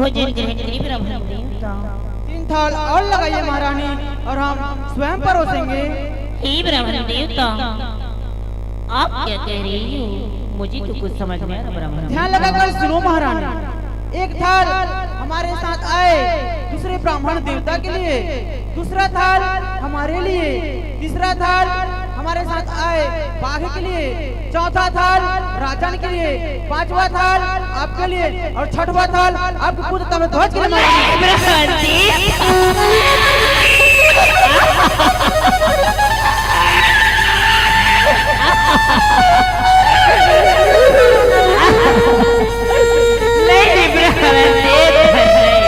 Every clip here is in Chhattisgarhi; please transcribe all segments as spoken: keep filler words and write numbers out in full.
भोजन ग्रहण करिए ब्राह्मण देवता। तीन थाल और लगाइए महारानी, और हम स्वयं परोसेंगे। हे ब्राह्मण देवता, आप क्या कह रही हो? मुझे तो कुछ समझ में आ रहा ब्राह्मण। ध्यान लगाकर सुनो महारानी, एक थाल हमारे साथ आए दूसरे ब्राह्मण देवता के लिए, दूसरा थाल हमारे लिए, तीसरा थाल हमारे साथ आए बाघ के लिए, चौथा थाल राजन के लिए, पांचवा थाल आपके लिए और छठवा थाल आपके पुत्र ताम्रध्वज के लिए। नहीं, ब्राह्मण देवता नहीं।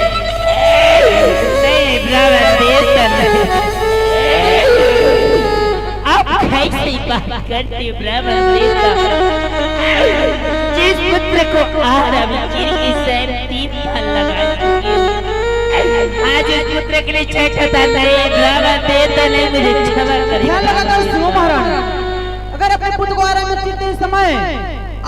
नहीं, ब्राह्मण देवता नहीं। आप कैसी बात करते हो, ब्राह्मण देवता? जिस पुत्र को आज हम चीर के स्वयं तीन बार लगा चुके हैं, आज उस पुत्र के लिए छह छता नहीं, ब्राह्मण देवता नहीं, मुझे क्षमा करें। ध्यान लगाकर सुनो महाराज, अगर अपने पुत्र को आराम में चीरते समय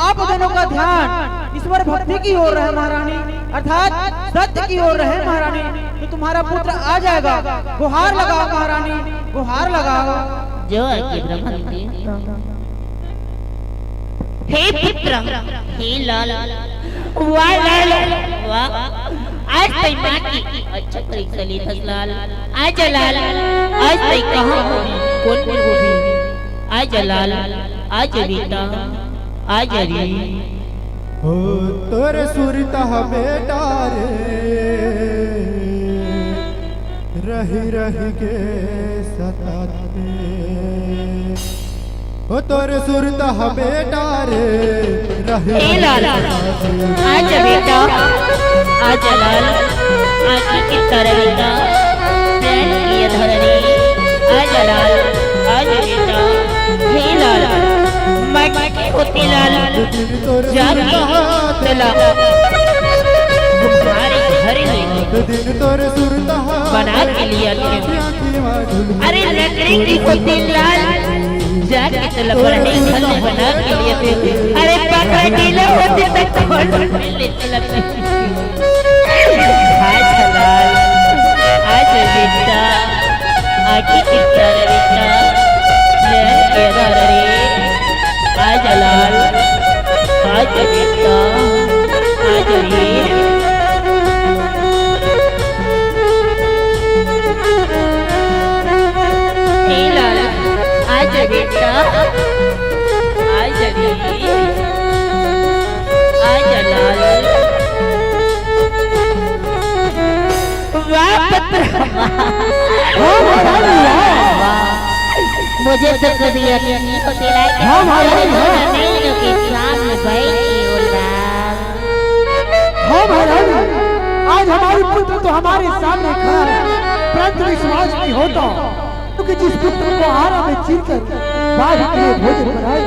आप दोनों का ध्यान ईश्वर भक्ति की ओर रहे महारानी, अर्थात सत्य की ओर रहे महारानी, तो तुम्हारा पुत्र आ जाएगा। गुहार लगाओ महारानी, गुहार लगाओ। जो आज्ञा ब्राह्मण देवता। हे पुत्र, हे लाल, वाह लाल, वाह। आज तई माँ की अच्छा परीक्षा लेथस लाल। आजा लाल, आज तई कहाँ होबे, कोन मेर होबे? आजा लाल, आजा बेटा, आजा रे। हो तोर सुरता बेटा रे, रहि रहि के सताथे। ओ तोर सुरता बेटा रे, रहि ए लाल, आजा बेटा, आजा लाल, आजा किरदार बेटा, प्यार किया धरनी, आजा लाल, आजा बेटा, हे लाल, मैं के होती लाल, जाके चला, तुम्हारे घर में बना के लिया। अरे लकड़ी की होती लाल, जाके तो लकड़ी घर में बना के लिए थे। अरे पकड़ के ले होती तो खोल में ले चला। हाय छलाल, आज बेटा, आगे किरदार बेटा, प्यार किया धरनी, आज लाल, आज बेटा, आज रे। हे लाल, आजा बेटा, आजा रे, आजा लाल। वाह पुत्र, वाह। हाँ महारानी, वाह। वाह। मुझे तो कभी यकीन नहीं होते लायक हाँ महारानी, हाँ। मैं लोग के सामने बैठी हूँ लाल। हाँ महारानी, आज हमारे पुत्र तो हमारे सामने खड़ा है, परंतु विश्वास नहीं होता, क्योंकि जिस पुत्र को आरा में चीरकर बाघ के लिए भोजन बनाए,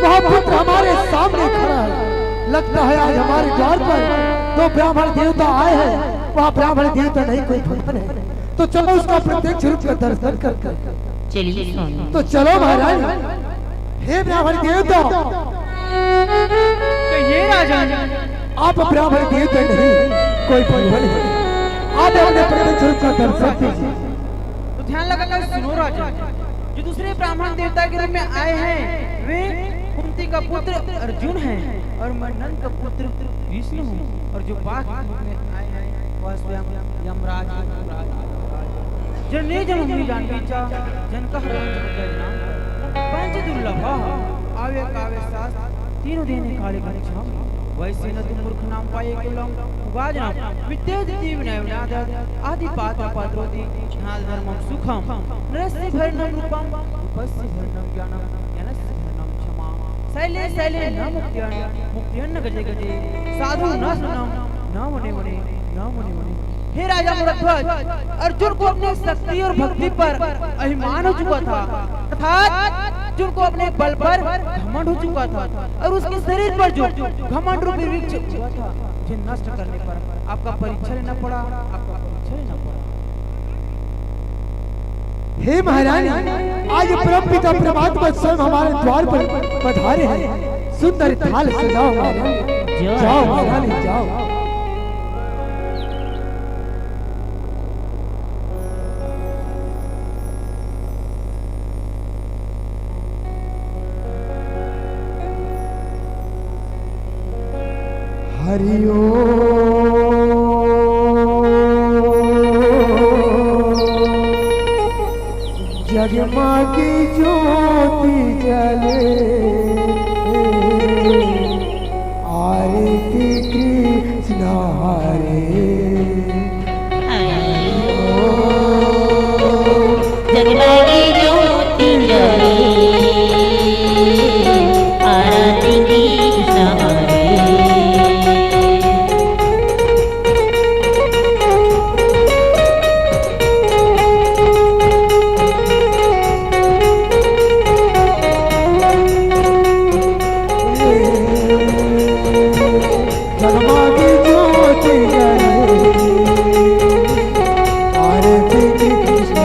वह पुत्र हमारे सामने खड़ा है। लगता है आज हमारे द्वार पर तो ब्राह्मण देवता आए हैं, वह ब्राह्मण देवता नहीं, कोई भगवान है। तो चलो उसका प्रत्यक्ष रूप का दर्शन करते हैं। चलिए स्वामी। तो चलो महाराज, हे ब्राह्मण देवता। तो ये राजा, आप ब्राह्मण देवता नहीं, कोई भगवान है। आप अपने प्रत्यक्ष रूप का दर्शन कीजिए। तो ध्यान लगाकर सुनो राजा, जो दूसरे ब्राह्मण देवता के रूप में आए हैं, वे कुंती का पुत्र अर्जुन है और मैं नंद का पुत्र विष्णु हूँ, और जो बाघ के रूप में आए हैं, वह स्वयं यमराज है, यमराज। जन्मे जन्म में जान बीचा, जन कह राम जन जय नाम। पंच दुर्लभ आवे कावे सास, तीनों देने काले घनश्याम। वैसे न तुम मूर्ख नाम पाए केवलम, उगाज नाम विद्या दिति विनय विनादर, आदि पात्र पात्रोति नाल धर्मम सुखम, नरस्य भरणम रूपम, रूपस्य भरणम ज्ञानम, ज्ञानस्य भरणम क्षमा। शैले शैले न मुक्त्यन, मुक्त्यन न गजे गजे। साधु न शरणम, न वने वने, न मुने मुने। हे राजा मूर्खध्वज, अर्जुन को अपनी शक्ति और भक्ति पर अभिमान हो चुका था, अर्थात अर्जुन को अपने बल पर घमंड हो चुका था और उसके शरीर पर जो घमंड रूपी वृक्ष हुआ था, उसे नष्ट करने पर आपका परीक्षा लेना पड़ा, आपका परीक्षा लेना पड़ा। हे महारानी, आज परम पिता परमात्मा स्वयं हमारे द्वार पर पधारे हैं। सुंदर थाल सजाओ महारानी, जाओ महारानी, जाओ। हरि ओम। जगमगी ज्योति जले, आरती कृष्ण हरे। जगमगी ज्योति जले, आरती कृष्ण हरे। जगमगी ज्योति जले, आरती कृष्ण।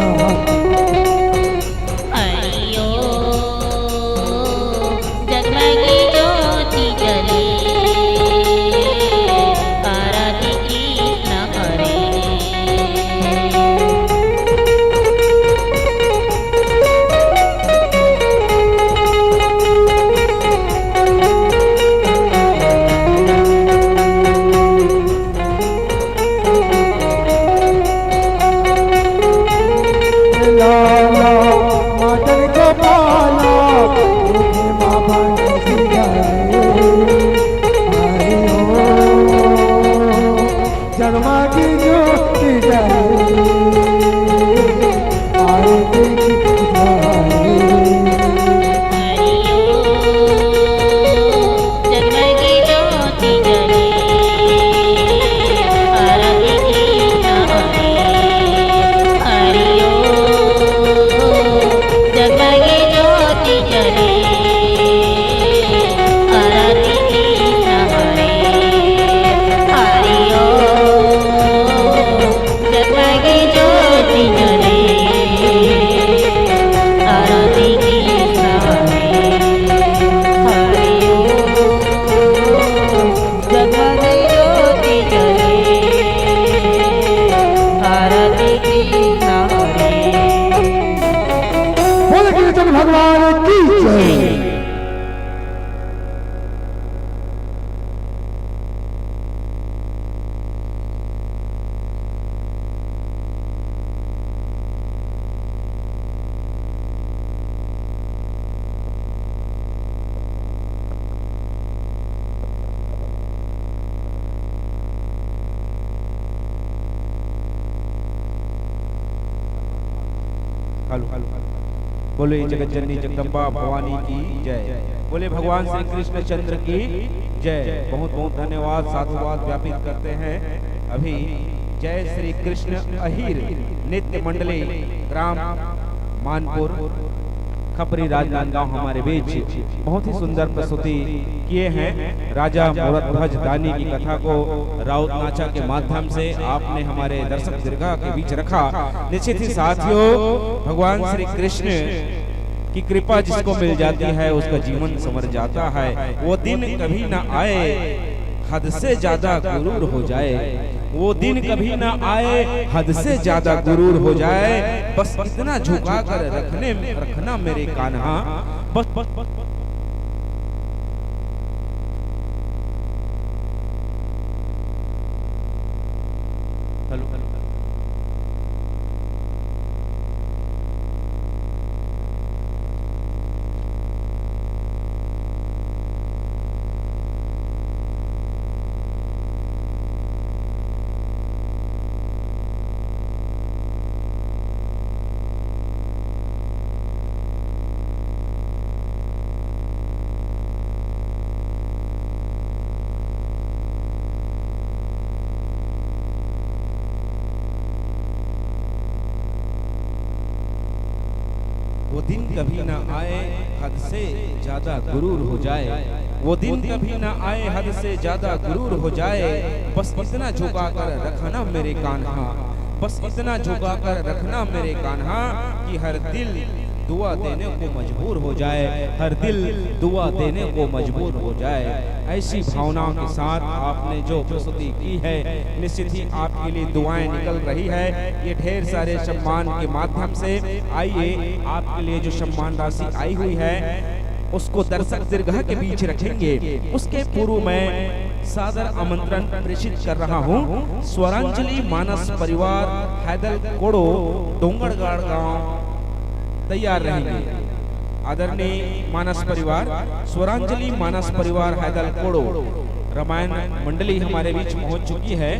हरि ओम। जगमगी ज्योति जले, आरती कृष्ण हरे। लाला मदन गोपाला, मुझे माँ बंसी हरे। हरि ओम। जगमगी ज्योति जले, आरती कृष्ण हरे। हरि ओम। जगमगी ज्योति जले, आरती कृष्ण हरे। हरि ओम। जगमगी ज्योति जले, आरती कृष्ण हरे। हरि ओम। जगमगी ज्योति जले, आरती कृष्ण हरे। हरि ओम। जगमगी ज्योति जले, आरती कृष्ण हरे। बोले कृष्ण भगवान की जय। Hello, hello, hello. बोले जगत जननी जगदम्बा भवानी की जय। बोले भगवान श्री कृष्णचंद्र की जय। बहुत बहुत धन्यवाद, साधुवाद ज्ञापित करते हैं। अभी जय श्री कृष्ण अहीर नृत्य मंडली, ग्राम मानपुर, खपरी, राजनांदगांव हमारे बीच बहुत ही सुंदर प्रस्तुति किए हैं। राजा मूरत ध्वज दानी की कथा को राउत नाचा के माध्यम से आपने हमारे दर्शक दीर्घा के बीच रखा। निश्चित ही साथियों, भगवान श्री कृष्ण की कृपा जिसको मिल जाती है, उसका जीवन संवर जाता है। वो दिन कभी ना आए, हद से ज्यादा गुरूर हो जाए। वो दिन कभी ना आए, हद से ज्यादा गुरूर हो जाए। बस इतना झुका कर रखने, रखना मेरे कान्हा, बस, बस, बस, बस। Hello, hello, hello. वो दिन कभी ना आए, हद से ज्यादा गुरूर हो जाए। वो दिन कभी ना आए, हद से ज्यादा गुरूर हो जाए। बस इतना झुका कर रखना मेरे कान्हा, बस इतना झुका कर रखना मेरे कान्हा, कि हर दिल दुआ देने को मजबूर हो जाए, हर दिल दुआ देने को मजबूर हो जाए। ऐसी भावनाओं के साथ आपने जो प्रस्तुति की है, निश्चित ही आपके लिए दुआएं निकल रही है। ये ढेर सारे सम्मान के माध्यम से, आइए, आपके लिए जो सम्मान राशि आई हुई है, उसको दर्शक दीर्घा के बीच रखेंगे। उसके पूर्व में सादर आमंत्रण प्रेषित कर रहा हूँ। स्वरांजलि मानस परिवार हैदल कोड़ो डोंगरगढ़ गांव तैयार रहेंगे। आदरणीय मानस परिवार, स्वरांजलि मानस परिवार हैदल कोड़ो रामायण मंडली हमारे बीच पहुंच चुकी है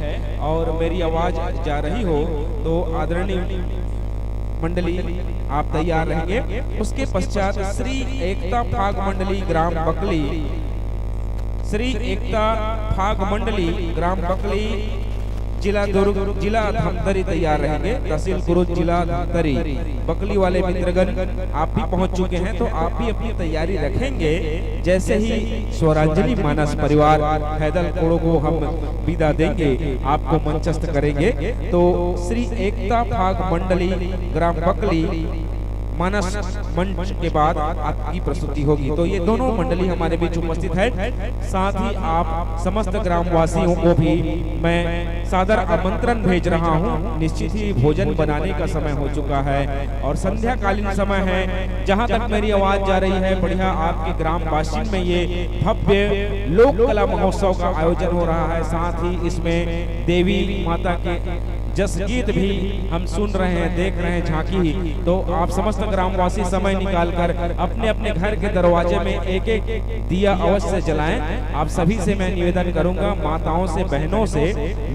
और मेरी आवाज जा रही हो तो आदरणीय मंडली आप तैयार रहेंगे। उसके पश्चात श्री एकता फाग मंडली ग्राम बकली, श्री एकता फाग मंडली ग्राम बकली, जिला दुर्ग, जिला धमतरी तैयार रहेंगे। तहसील कुरुद, जिला धमतरी। बकली वाले मित्रगण आप भी पहुंच चुके हैं तो आप भी अपनी तैयारी रखेंगे। जैसे ही स्वरांजलि मानस परिवार हैदल कोड़ो को हम विदा देंगे, आपको मंचस्थ करेंगे, तो श्री एकता फाग मंडली ग्राम बकली मानस मंच के बाद आपकी प्रस्तुति होगी। तो ये दोनों मंडली हमारे बीच उपस्थित है। साथ ही आप समस्त ग्रामवासियों को भी मैं सादर आमंत्रण भेज रहा हूँ। निश्चित ही भोजन बनाने का समय हो चुका है और संध्याकालीन समय है। जहाँ तक मेरी आवाज जा रही है, बढ़िया आपके ग्राम बाशिंद में ये भव्य लोक कला महोत्सव का आयोजन हो रहा है। साथ ही इसमें देवी माता के जस गीत भी हम सुन रहे हैं, देख रहे हैं, झांकी। तो आप समस्त ग्रामवासी समय निकालकर अपने अपने घर के दरवाजे में एक एक दिया अवश्य जलाएं। आप सभी से मैं निवेदन करूंगा, माताओं से, बहनों से,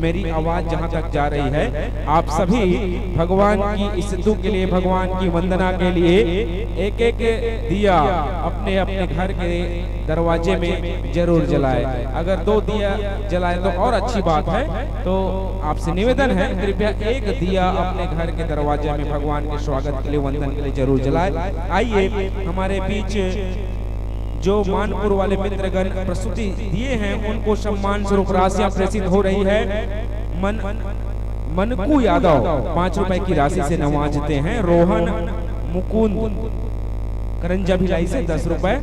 मेरी आवाज जहां तक जा रही है, आप सभी भगवान की स्तुति के लिए, भगवान की वंदना के लिए एक एक दिया अपने अपने घर के दरवाजे में जरूर जलाए। अगर दो दिया जलाए तो और अच्छी बात है। तो आपसे निवेदन है, कृपया एक दिया अपने घर के दरवाजे में भगवान के स्वागत के लिए, वंदन के लिए जरूर जलाए। आइए, हमारे बीच जो मानपुर वाले मित्रगण प्रस्तुति दिए हैं, उनको सम्मान स्वरूप राशियां प्रेषित हो रही है। मन मनकू यादव पाँच रुपए की राशि से नवाजते हैं। रोहन मुकुंद करंजा भिलाई से दस रुपए,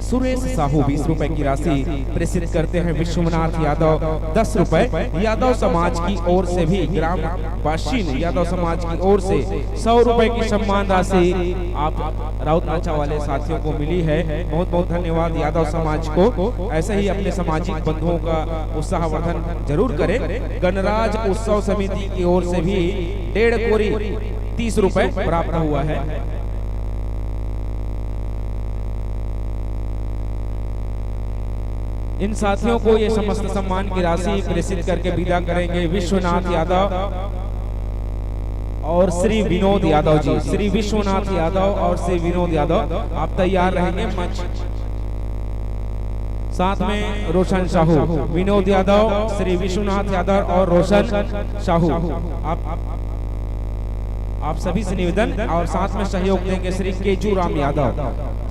सुरेश साहू बीस रुपए की राशि प्रेषित करते हैं। विश्वनाथ यादव दस रुपए, यादव समाज की ओर से भी, ग्राम बाशिंद यादव समाज की ओर से सौ रुपए की सम्मान राशि आप राउत नाचा वाले साथियों को मिली है। बहुत बहुत धन्यवाद यादव समाज को। ऐसे ही अपने सामाजिक बंधुओं का उत्साहवर्धन जरूर करें। गणराज उत्सव समिति की ओर से भी डेढ़ कोरी तीस रुपए प्राप्त हुआ है। इन साथियों को ये समस्त सम्मान की राशि प्रेषित करके विदा करेंगे विश्वनाथ यादव और श्री विनोद यादव जी। श्री विश्वनाथ यादव और श्री विनोद यादव, आप तैयार रहेंगे मंच। साथ में रोशन साहू, विनोद यादव, श्री विश्वनाथ यादव और रोशन साहू, आप आप सभी से निवेदन, और साथ में सहयोग देंगे श्री केजू राम यादव,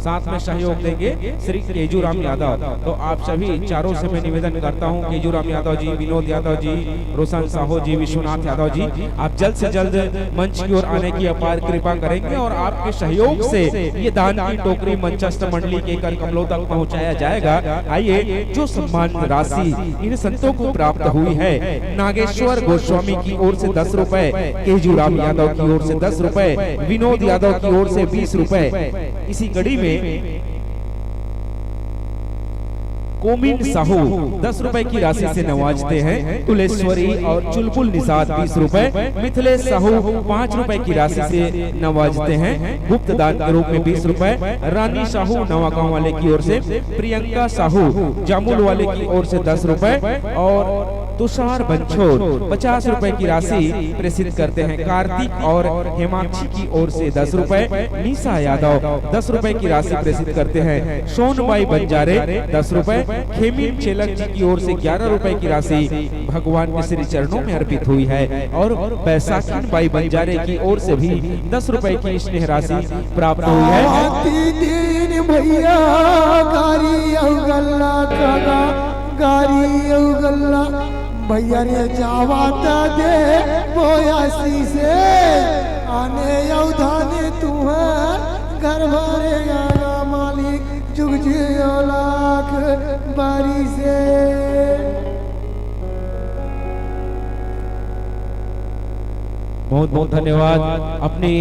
साथ में सहयोग देंगे श्री केजू राम यादव। तो आप सभी चारों से मैं निवेदन करता हूं, केजू राम यादव जी, विनोद यादव जी, रोशन साहू जी, विश्वनाथ यादव जी, आप जल्द से जल्द मंच की ओर आने की अपार कृपा करेंगे और आपके सहयोग से ये दान की टोकरी मंचस्थ मंडली के कर कमलों तक पहुंचाया जाएगा। आइए, जो सम्मान राशि इन संतों को प्राप्त हुई है, नागेश्वर गोस्वामी की ओर से दस रुपए, केजू राम यादव की ओर से दस रुपए, विनोद यादव की ओर से बीस रुपए। इसी कड़ी में कोमिन साहू दस रुपए की राशि से नवाजते हैं, तुलेश्वरी और चुलबुल निषाद बीस रुपए, मिथिलेश साहू पाँच रुपए की राशि से नवाजते हैं गुप्त दान के रूप में बीस रुपए, रानी साहू नवागांव वाले की ओर से, प्रियंका साहू जामुल वाले की ओर से दस रुपए और तुषार बंछोर पचास रुपए की राशि प्रेषित करते हैं। कार्तिक और हेमाक्षी की ओर से दस रुपए, निशा यादव दस रुपए की राशि प्रेषित करते हैं। सोनबाई बंजारे दस रुपए, खेमिन चेलक जी की ओर से ग्यारह रुपए की राशि भगवान के श्री चरणों में अर्पित हुई है और बैसाखी बाई बंजारे की ओर से भी दस रुपए की स्नेह राशि प्राप्त हुई है। तीन भैया गारी अउ गल्ला का गा-, गारी अउ गल्ला भैया रे जावा त दे बोयासी से आने अउ धाने तुहर घर भरे आगा मालिक जुग जियो लाख बारी से। बहुत बहुत धन्यवाद। अपनी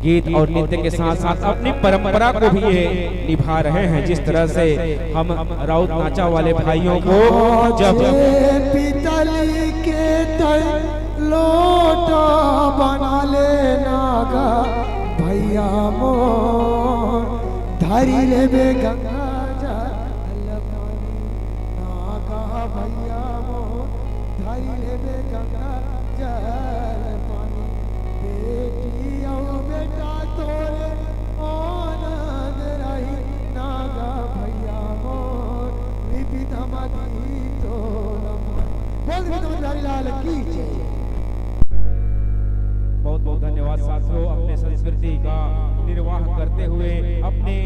गीत और नृत्य के साथ साथ अपनी परंपरा को भी ये निभा रहे हैं। जिस तरह से हम राउत नाचा वाले भाइयों को जब पीतल के तय लोटा बना लेना गा भैया मोर, धरी लेबे गंगा जल पानी। नागा भैया मोर, धरी लेबे गंगा जल पानी। बेटी अउ बेटा तोरे आनंद रही, नागा भैया मोर, रिपित मदी तोला मान। बोल रिपित बिहारी लाल की जय। बहुत बहुत धन्यवाद साथियों, अपने संस्कृति का निर्वाह करते हुए अपने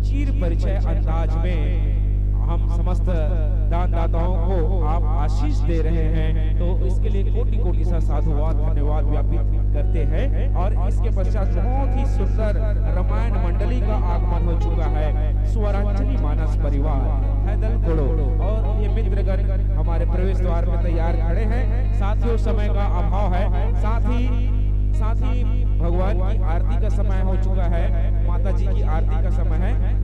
चीर परिचय अंदाज में हम समस्त दानदाताओं को आप आशीष दे रहे हैं, तो इसके लिए कोटि कोटि सा साधुवाद, धन्यवाद ज्ञापित करते हैं। और इसके पश्चात बहुत ही सुंदर रामायण मंडली का आगमन हो चुका है। स्वरांजलि मानस परिवार हैदल कोड़ो और ये मित्रगण हमारे प्रवेश द्वार में तैयार खड़े हैं। साथियों, समय का अभाव है, साथ ही साथ ही भगवान की आरती का समय हो चुका है, माता जी की आरती का समय है।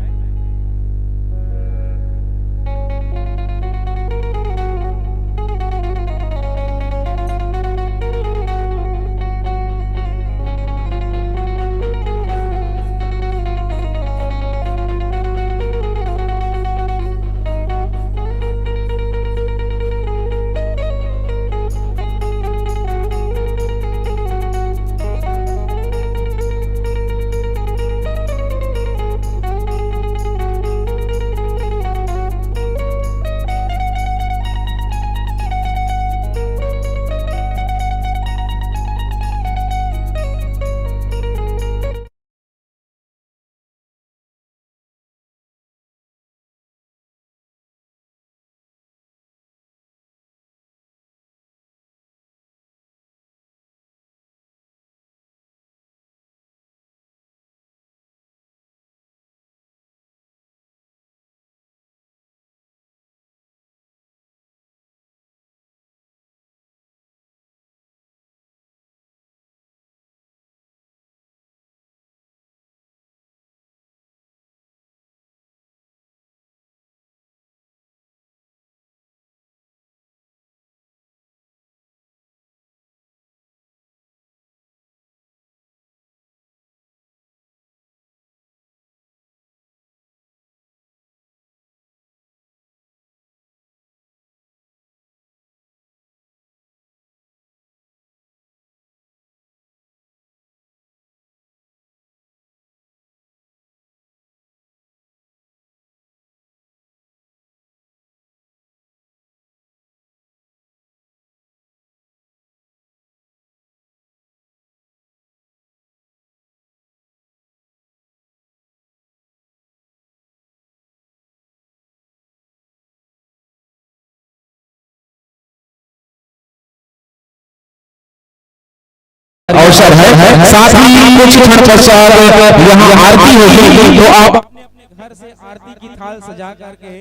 अवसर है। साथ ही कुछ क्षण पश्चात यहाँ आरती होगी, तो आप अपने अपने घर से आरती की थाल सजा करके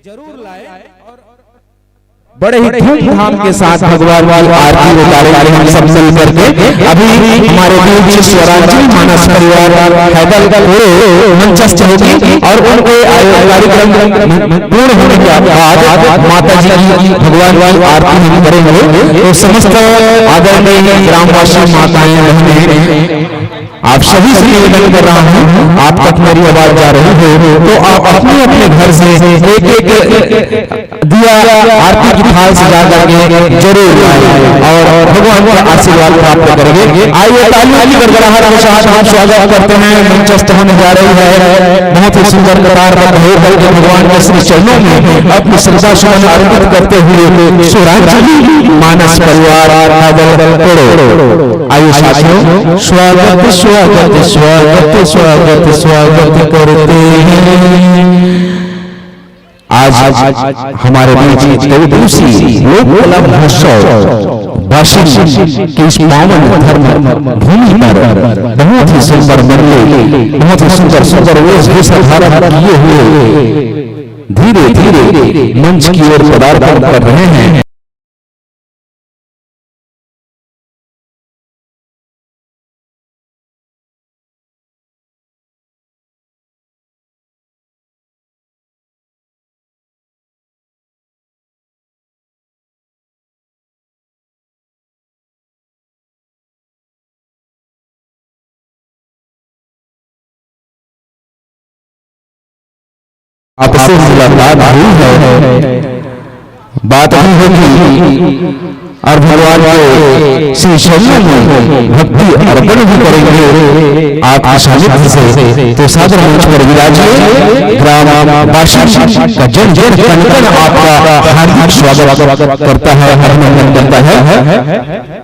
जरूर लाए और बड़े ही धूमधाम के साथ भगवान की आरती उतारेंगे हम सब मिल करके। अभी हमारे बीच स्वरांजलि मानस परिवार हैदर कोड़ो मंचस्थ होगी और उनके आयो-, कार्यक्रम पूर्ण होने के बाद माता जी की भगवान की आरती हम करेंगे। तो समस्त आदरणीय ग्रामवासी, माताएं, बहनें, आप सभी से निवेदन कर रहा हूँ, आप तक मेरी आवाज जा रही हो तो आप अपने अपने घर से एक एक दिया आरती की थाल सजा करके जरूर लाएं और भगवान का आशीर्वाद प्राप्त करेंगे। आइए, तालियों की गड़गड़ाहट के साथ हम स्वागत करते हैं। मंचस्थ होने जा रही है बहुत ही सुंदर कतारबद्ध होकर के भगवान के श्री चरणों में अपनी श्रद्धा सुमन अर्पित करते हुए स्वरांजलि मानस परिवार हैदर कोड़ो। आइए साथियों, स्वागत, स्वागत, स्वागत, स्वागत, स्वागत करते हैं। आज हमारे बीच दो दिवसीय लोक कला महोत्सव बाशिंग की इस पावन धर्म भूमि पर बहुत ही सुंदर मंडली, बहुत ही सुंदर, सुंदर वेशभूषा धारण किए हुए धीरे धीरे मंच की ओर पदार्पण कर रहे हैं। आपसे मुलाकात हुई है, बात भी होगी और भगवान के श्री चरणों में भक्ति अर्पण भी करेंगे आपके सानिध्य से। तो सादर मंच पर विराजिए, ग्राम बाशिंद का जन जन कण कण आपका हार्दिक स्वागत करता है, अभिनंदन करता है।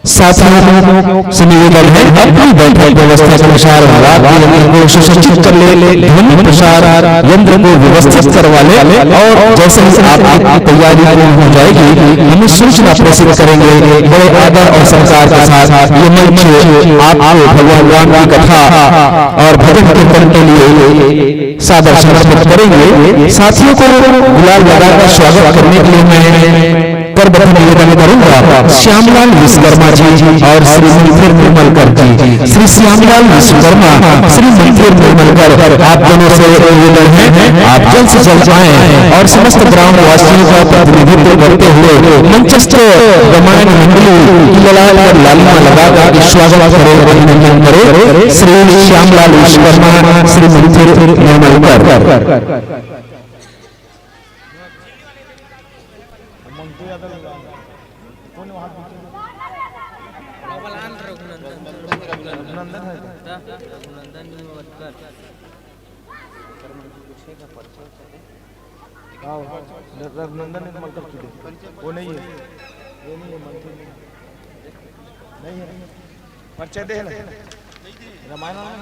साथियों से निवेदन है, अपनी बैठक व्यवस्था के अनुसार रात के यंत्र को सुसज्जित कर ले। ध्वनि प्रसार यंत्र को व्यवस्थित करवा ले और जैसे ही आपकी तैयारी पूर्ण हो जाएगी, हमें सूचना प्रेषित करेंगे। बड़े आदर और सत्कार के साथ ये मंच आपको भगवान राम की कथा और भजन कीर्तन के लिए सादर समर्पित करेंगे। साथियों को गुलाल लगाकर स्वागत करने के लिए मैं करबद्ध निवेदन करूंगा श्यामलाल विश्वकर्मा जी और श्री मंथिर निर्मलकर जी। श्री श्यामलाल विश्वकर्मा, श्री मंथिर निर्मलकर, आप दोनों से निवेदन है, आप जल्द से जल्द आए और समस्त ग्राम वासियों का प्रतिनिधित्व करते हुए मंचस्थ रामायण मंडली की ललाट पर लालिमा लगाकर स्वागत करें, अभिनंदन करें श्री श्यामलाल विश्वकर्मा, श्री मंथिर निर्मलकर। हाँ, रघुनंदन निर्मलकर की दे। वो नहीं है, ये नहीं है, मंत्री नहीं है। नहीं है। परिचय दे ना। रामायण में।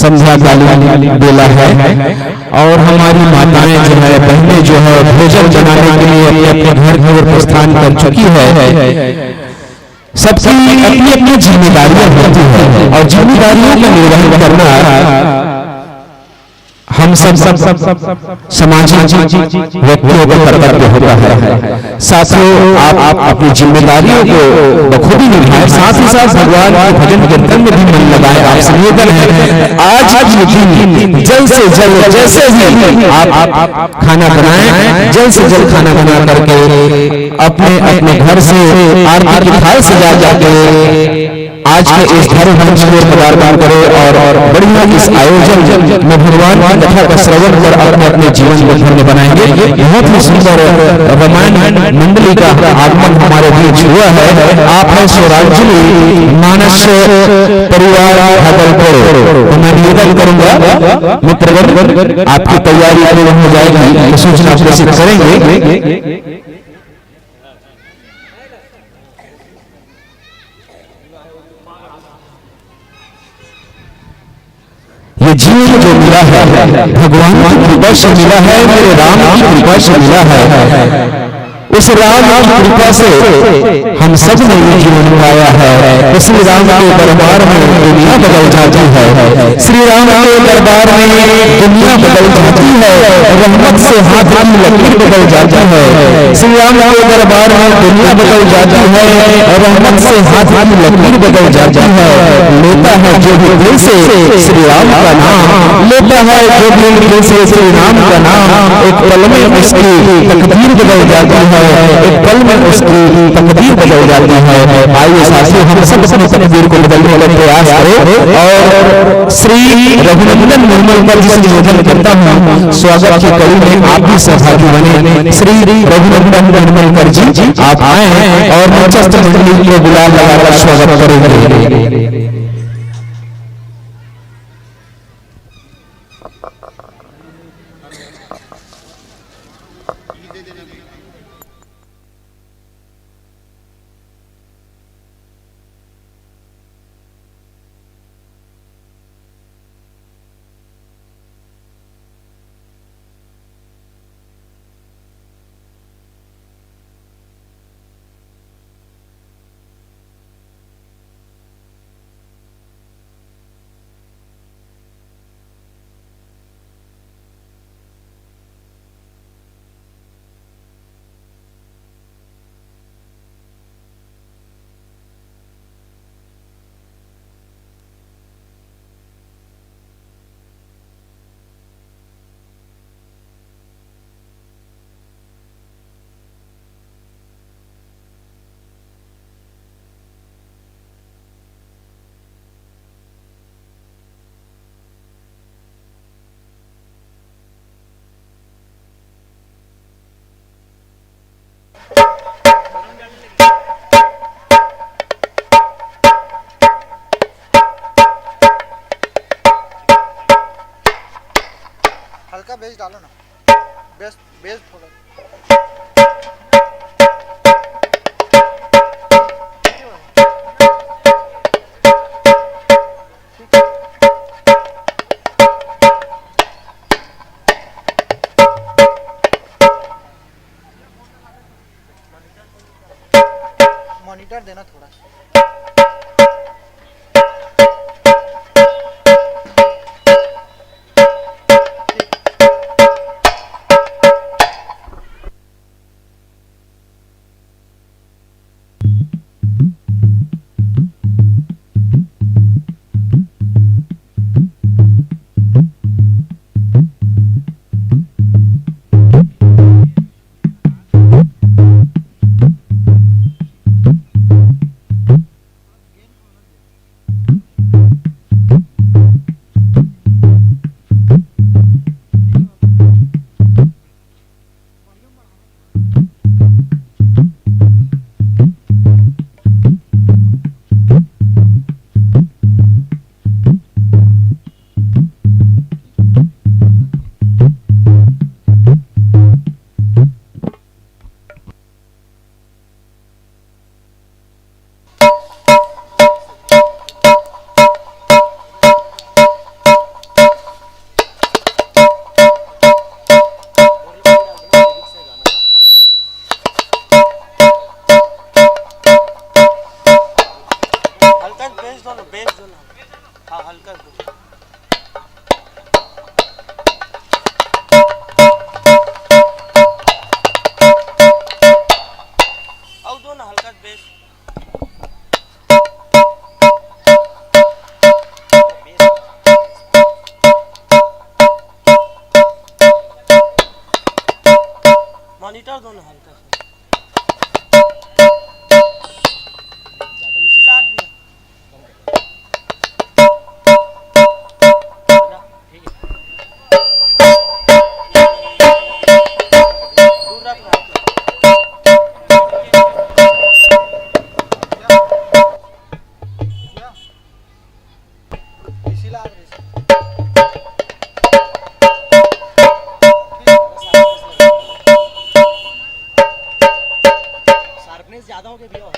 संध्याकालीन बेला है और हमारी माताएं जो है, बहनें जो है, भोजन बनाने के लिए अपने अपने घर की ओर प्रस्थान कर चुकी है। सबकी अपनी अपनी जिम्मेदारियां होती है और जिम्मेदारियों का निर्वहन करना हम सब, सब, सब, सब सामाजिक व्यक्तियों का कर्तव्य होता है। साथियों, आप, आप अपनी जिम्मेदारियों को बखूबी निभाएं, साथ ही साथ भगवान के भजन कीर्तन में भी मन लगाएं। आपसे निवेदन है, आज के दिन जल्द से जल्द, जैसे ही आप, आप खाना बनाएं, जल्द से जल्द खाना बना करके अपने अपने घर से आरती की थाल सजा करके आज के इस धर्म मंच को पदार्पण करो और बढ़िया इस आयोजन में भगवान की कथा का श्रवण कर अपने अपने जीवन को धन्य बनाएंगे। बहुत ही सुंदर रामायण मंडली का आगमन हमारे बीच हुआ है। आप हैं स्वरांजलि मानस परिवार भागलपुर। तो मैं निवेदन करूंगा मित्रगण, आपकी तैयारी पूर्ण हो जाएगी तो सूचना प्रेषित करेंगे। ये जीवन जो मिला है, भगवान की कृपा से मिला है, मेरे राम की कृपा से मिला है। उस राम की कृपा से हम सब ने ये जीवन पाया है। तो श्री राम के दरबार में दुनिया बदल जाती है, श्री राम के दरबार में दुनिया बदल जाती है, रहमत से हाथ की लकीर बदल जाती है। श्री राम के दरबार में दुनिया बदल जाती है, रहमत से हाथ की लकीर बदल जाती है। लेता है जो भी दिल से श्री राम का नाम, लेता है जो भी दिल से श्री राम का नाम, एक पल में उसकी तकदीर बदल जाती है, एक पल में उसकी तकदीर बदल जाती है। आइए साथियों, हम सब अपनी तकदीर को बदलने का प्रयास करें और श्री रघुनंदन निर्मलकर जी से निवेदन करता हूँ, स्वागत की कड़ी में आप भी सहभागी बने। श्री रघुनंदन निर्मलकर जी, आप आए और मंचस्थ मंडली को गुलाल लगाकर स्वागत करेंगे। हल्का बेस डालो ना, बेस, बेस थोड़ा। मॉनिटर देना थोड़ा सा। हल्का बेस दो ना, बेस दो ना। हाँ, हल्का दो। अउ दो ना, हल्का बेस। मॉनिटर दो ना हल्का सा। मिसिला दिया। ठीक है। दूर रख ना। इसी लाग रही। शार्पनेस ज्यादा हो गया भैया।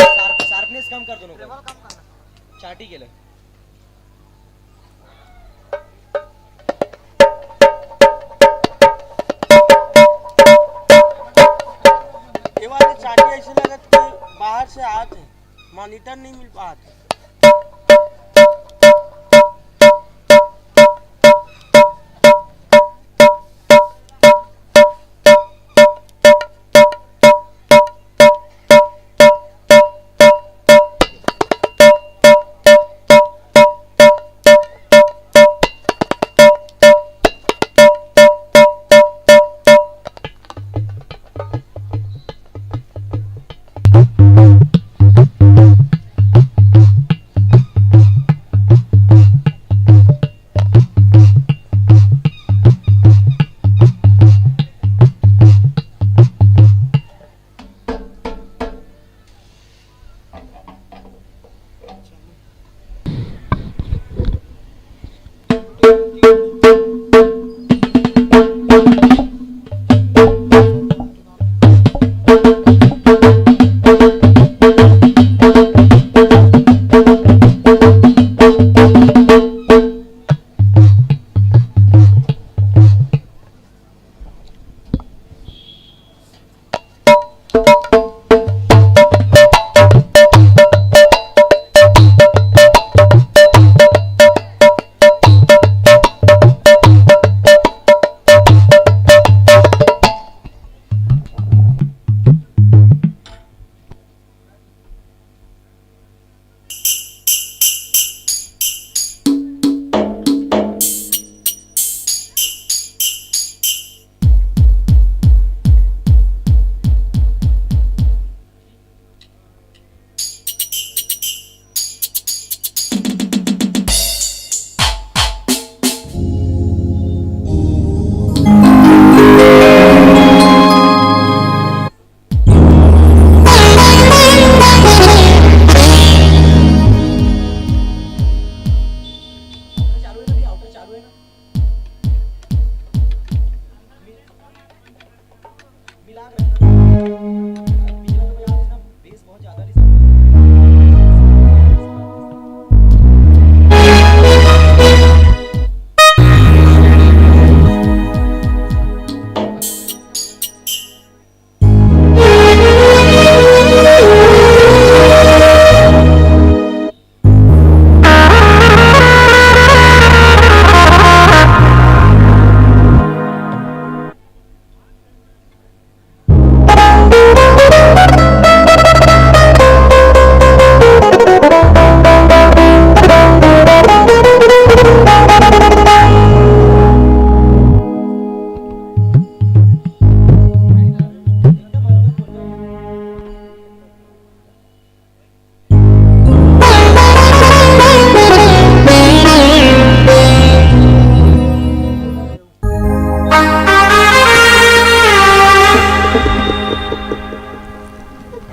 शार्प, शार्पनेस कम कर दोनों का। चाटी के लिए। ये वाले चाटी ऐसे लगत कि बाहर से आत हे, मॉनिटर नहीं मिल पात हे।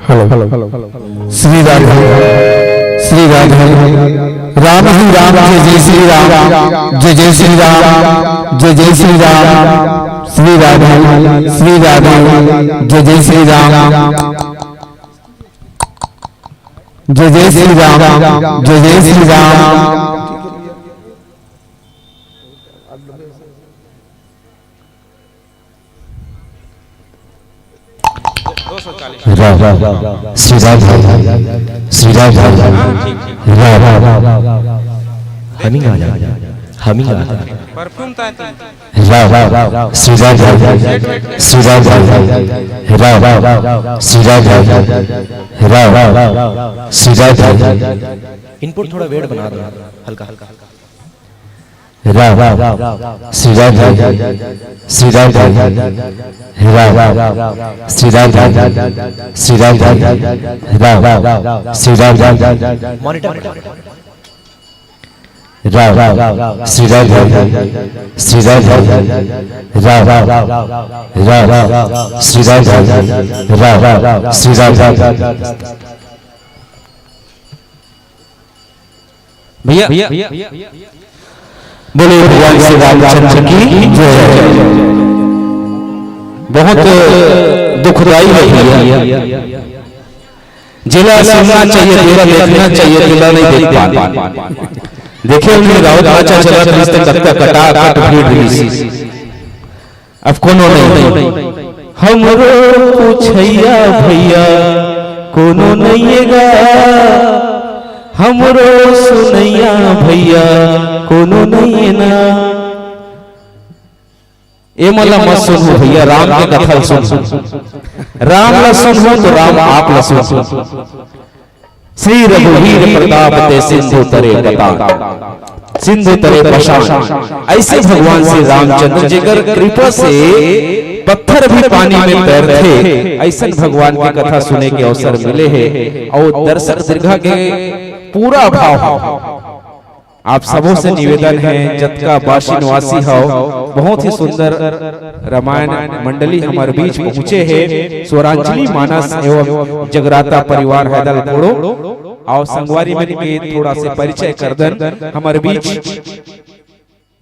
Hello, hello, hello. Shri Radhe, Shri Radhe. Ram ही राम, जय जय श्री राम, जय जय श्री राम, जय जय श्री राम। श्री राधे, श्री राधे, जय जय श्री राम, जय जय श्री राम, जय जय श्री राम। राम, राम, श्री राम, श्री राम, राम, राम। हमिंग आ जा, हमिंग आ जा। परफ्यूम तो आती है। राम, श्री राम, श्री राम, राम, श्री राम, श्री राम। इनपुट थोड़ा वेट बना दो, हल्का हल्का। राम, श्री राम, श्री राम, राम, श्री राम, श्री राम, राम, श्री राम, मॉनिटर। राम, श्री राम, श्री राम, राम, राम, श्री राम, राम, श्री राम। भैया, भैया, बोले भगवान श्री रामचंद्र की जय। बहुत दुखदाई है भैया, जिला सुनना चाहिए, जिला देखना चाहिए, जिला नहीं देख पा। देखे उन्हें राउत बाचा चला, तो इस तक कटा कट भीड़ रिलीज। अब कोनो नहीं। हमरो पूछैया भैया कोनो नइएगा, हमरो सुनैया भैया कोनो नइए ना। ए मला मत सुनहू भैया, राम के कथा ल सुनहू। राम ला सुनहू तो राम आप ला सुनहू। श्री रघुवीर प्रताप ते सिंधु तरे पता, सिंधु तरे पशान। ऐसे भगवान श्री रामचंद्र जेकर कृपा से पत्थर भी पानी में तैरथे, ऐसन भगवान की कथा सुने के अवसर मिले हे। और दर्शक दीर्घा के पूरा भाव आप सबों से निवेदन है, जतका बासी निवासी हो, बहुत ही सुंदर रामायण मंडली हमर बीच पहुंचे हे। स्वरांजलि मानस एवं जगराता परिवार हैदल कोड़ो और संगवारी मन के थोड़ा से परिचय कर दन। हमर बीच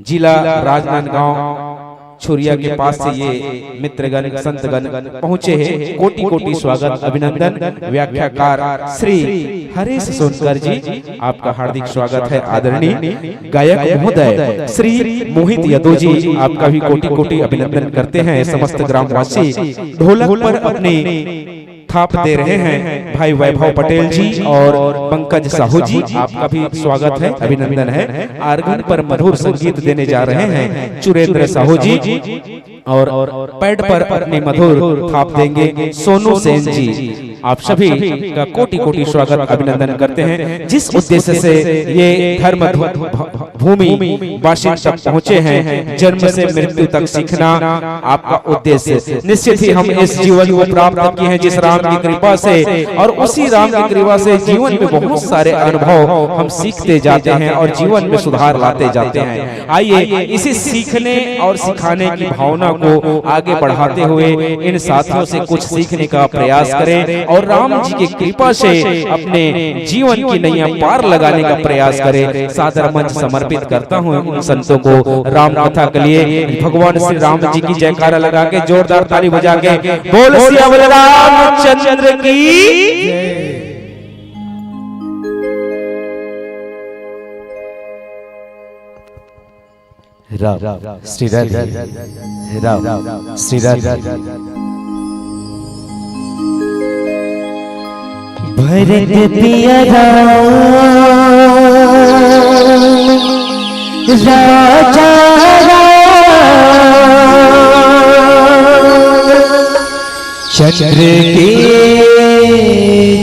जिला राजनांदगांव छुरिया के पास से ये मित्रगण संतगण पहुंचे हैं। कोटि कोटि स्वागत अभिनंदन। व्याख्याकार श्री हरीश सोनकर जी, आपका हार्दिक स्वागत है। आदरणीय गायक महोदय श्री मोहित यादव जी, आपका भी कोटि कोटि अभिनंदन करते हैं। समस्त ग्रामवासी ढोलक पर अपनी थाप दे रहे हैं भाई वैभव पटेल जी और पंकज साहू जी, आपका भी स्वागत है, अभिनंदन है। आर्गन पर मधुर संगीत देने जा रहे हैं चुरेंद्र साहू जी और पैड पर अपनी मधुर थाप देंगे सोनू सेन जी। आप सभी का कोटि कोटि स्वागत अभिनंदन करते हैं। जिस उद्देश्य से ये धर्म ध्व- भ- भूमि वासिंद तक पहुंचे हैं, जन्म से मृत्यु तक सीखना आपका उद्देश्य। निश्चित ही हम इस जीवन को प्राप्त किए हैं जिस राम की कृपा से, और उसी राम की कृपा से जीवन में बहुत सारे अनुभव हम सीखते जाते हैं और जीवन में सुधार लाते जाते हैं। आइए इसी सीखने और सिखाने की भावना को आगे बढ़ाते हुए इन साथियों से कुछ सीखने का प्रयास करें और राम जी की कृपा से अपने जीवन की नैया पार लगाने का प्रयास करें। सादर मंच समर्पित करता हूँ उन संतों को राम कथा के लिए। भगवान श्री राम जी की जयकारा लगा के, जोरदार ताली बजा के, बोल सियावर रामचंद्र की। राम श्री राधे, राम श्री राधे। भरत पिया राम, राजा राम चंद्र की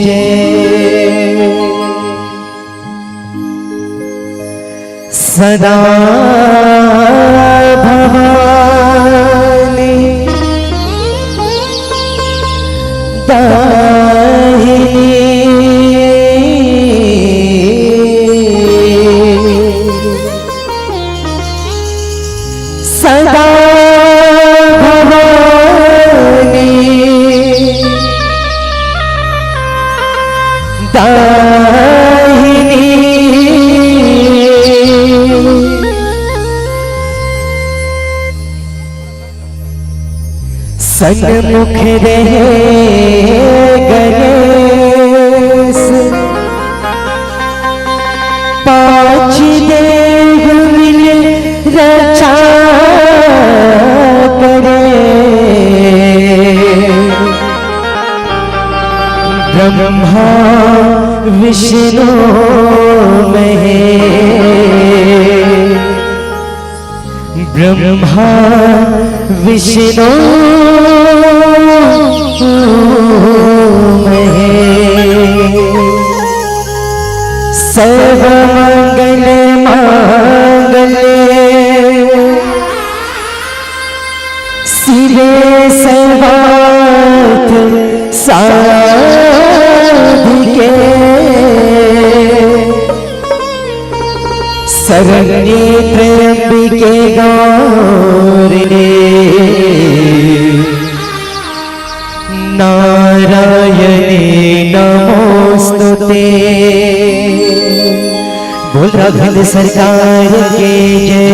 जय। सदा भवानी दाहिनी, सदा भवानी ताहिनी। सन्मुख रहे गणेश, पाँच देव मिल रक्षा करे। ब्रह्मा विष्णु महेश, ब्रह्मा विष्णु महेश। सर्व मंगल मांगल्ये शिवे सर्वार्थ साधिके शरण्ये त्र्यंबिके गौरी नारायणी नमोस्तुते। बोल राघवेंद्र सरकार की जय।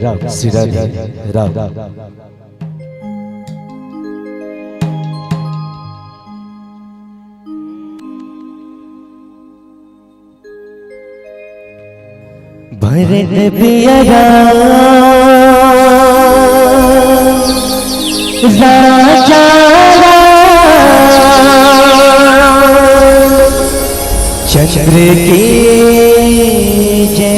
राम सिरा राम। भरत पियरा राजा राम चंद्र की जय।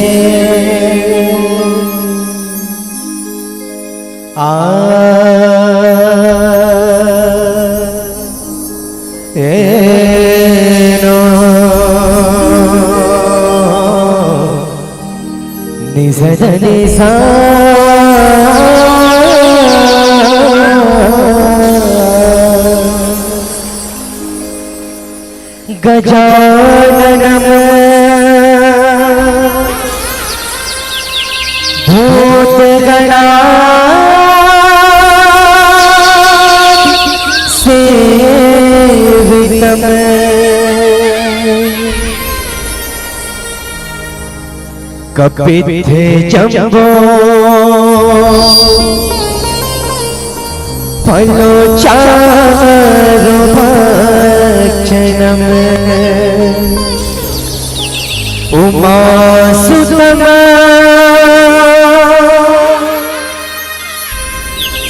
आ ए नो निज निज गजाननम भूतगणा सेवितम कपित्थ जम्बो फलो चारु भक्षणम उमासुतम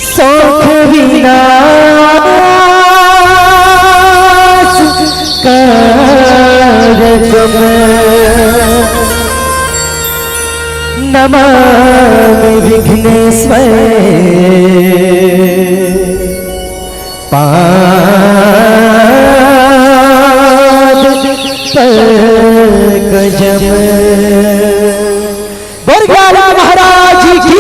शोक विनाश कारकम नमामि विघ्नेश्वर पाद पंकजम। बोल ग्वाला महाराज की।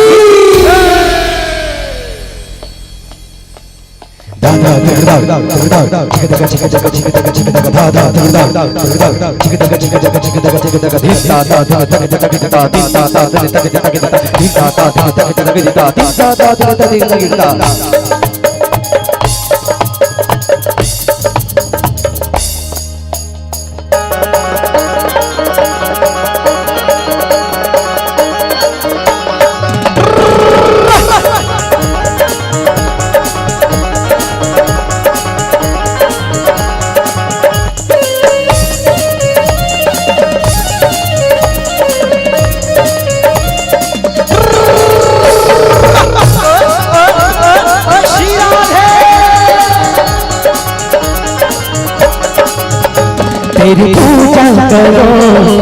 तेरी पूजा करो,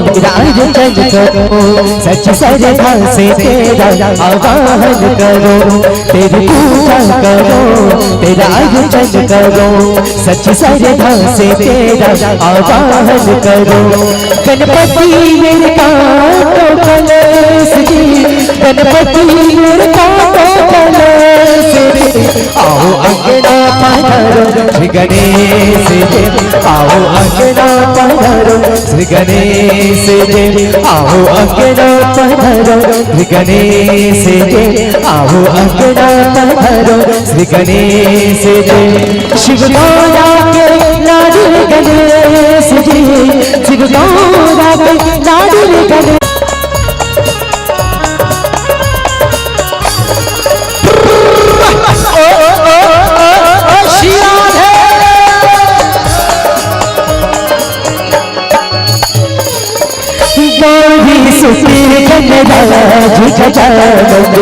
तेरा अर्चन करो, सच्ची श्रद्धा से तेरा आवाहन करो। तेरी पूजा करो, तेरा अर्चन करो, सच्ची श्रद्धा से तेरा आवाहन करो। गणपति मेरे पाँव को कलेश जी, गणपति मेरे पाँव को कलेश जी। आओ अंगना पधारो श्री गणेश जी, आओ अंगना पधारो श्री गणेश जी, आओ अंगना पधारो श्री गणेश जी, आओ अंगना पधारो श्री गणेश जी। शिव गौरा के लाडले गणेश जी, शिव गौरा के लाडले गणेश। गौरी सुत गणराज गजानन,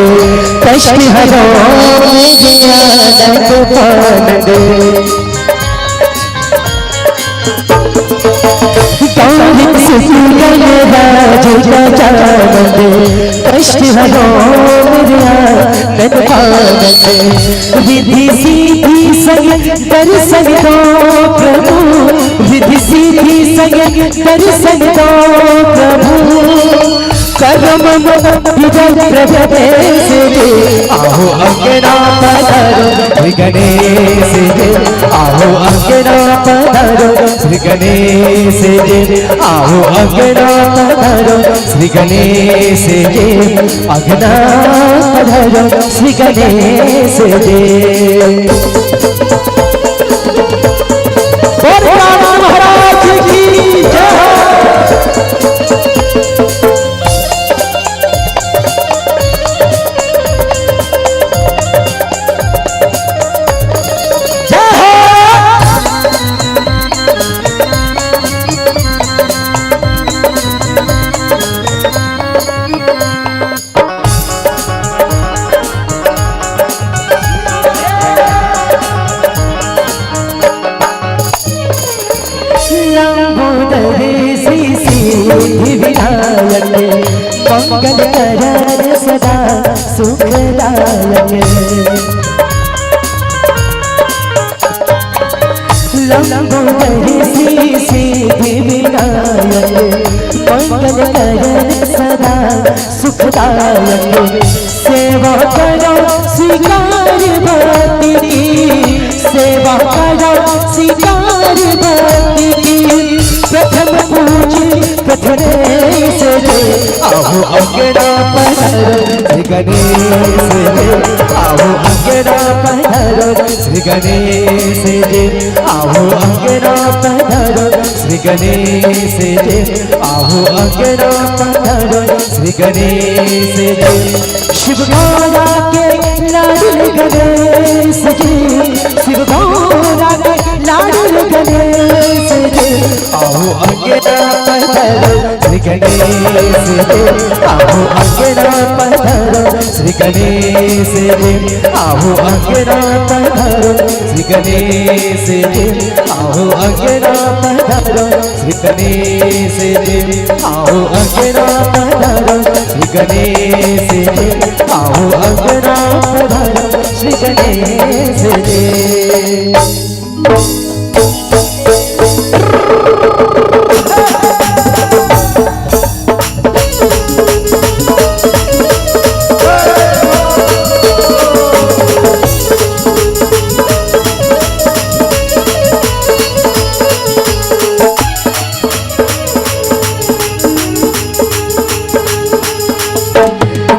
कष्ट हरो मेरे आनंद आनंद। गौरी सुत गणराज गजानन, कष्ट हरो मेरे आनंद आनंद। रिद्धि सिद्धि संग दर्शन दो प्रभु, रिद्धि सिद्धि संग दर्शन दो प्रभु। करम मंगल प्रभु दे दे। आओ अंगना पधारो श्री गणेश जी, आओ अंगना पधारो श्री गणेश जी, आओ अंगना पधारो श्री गणेश जी, अंगना पधारो श्री गणेश जी। बोल राम महाराज की जय। जय हो। लंबोदर श्री सिद्धि विनायक, मंगल करण सदा सुखदायक। लंबोदर श्री सिद्धि विनायक, मंगल करण सदा सुखदायक। सेवा करो स्वीकार भक्ति की, सेवा करो स्वीकार भक्ति की। प्रथम पूज्य प्रथमेश जी, आओ अंगना पधारो श्री गणेश जी, आओ अंगना पधारो श्री गणेश जी, आओ अंगना पधारो श्री गणेश जी, आओ अंगना पधारो श्री गणेश जी। शिव गौरा के लाडले गणेश जी, शिव गौरा के लाडले गणेश जी। आओ अंगना पधारो श्री गणेश जी, आओ अंगना पधारो श्री गणेश जी, आओ अंगना पधारो श्री गणेश जी, आओ अंगना पधारो श्री गणेश जी, आओ अंगना पधारो श्री गणेश जी, आओ अंगना पधारो श्री गणेश जी।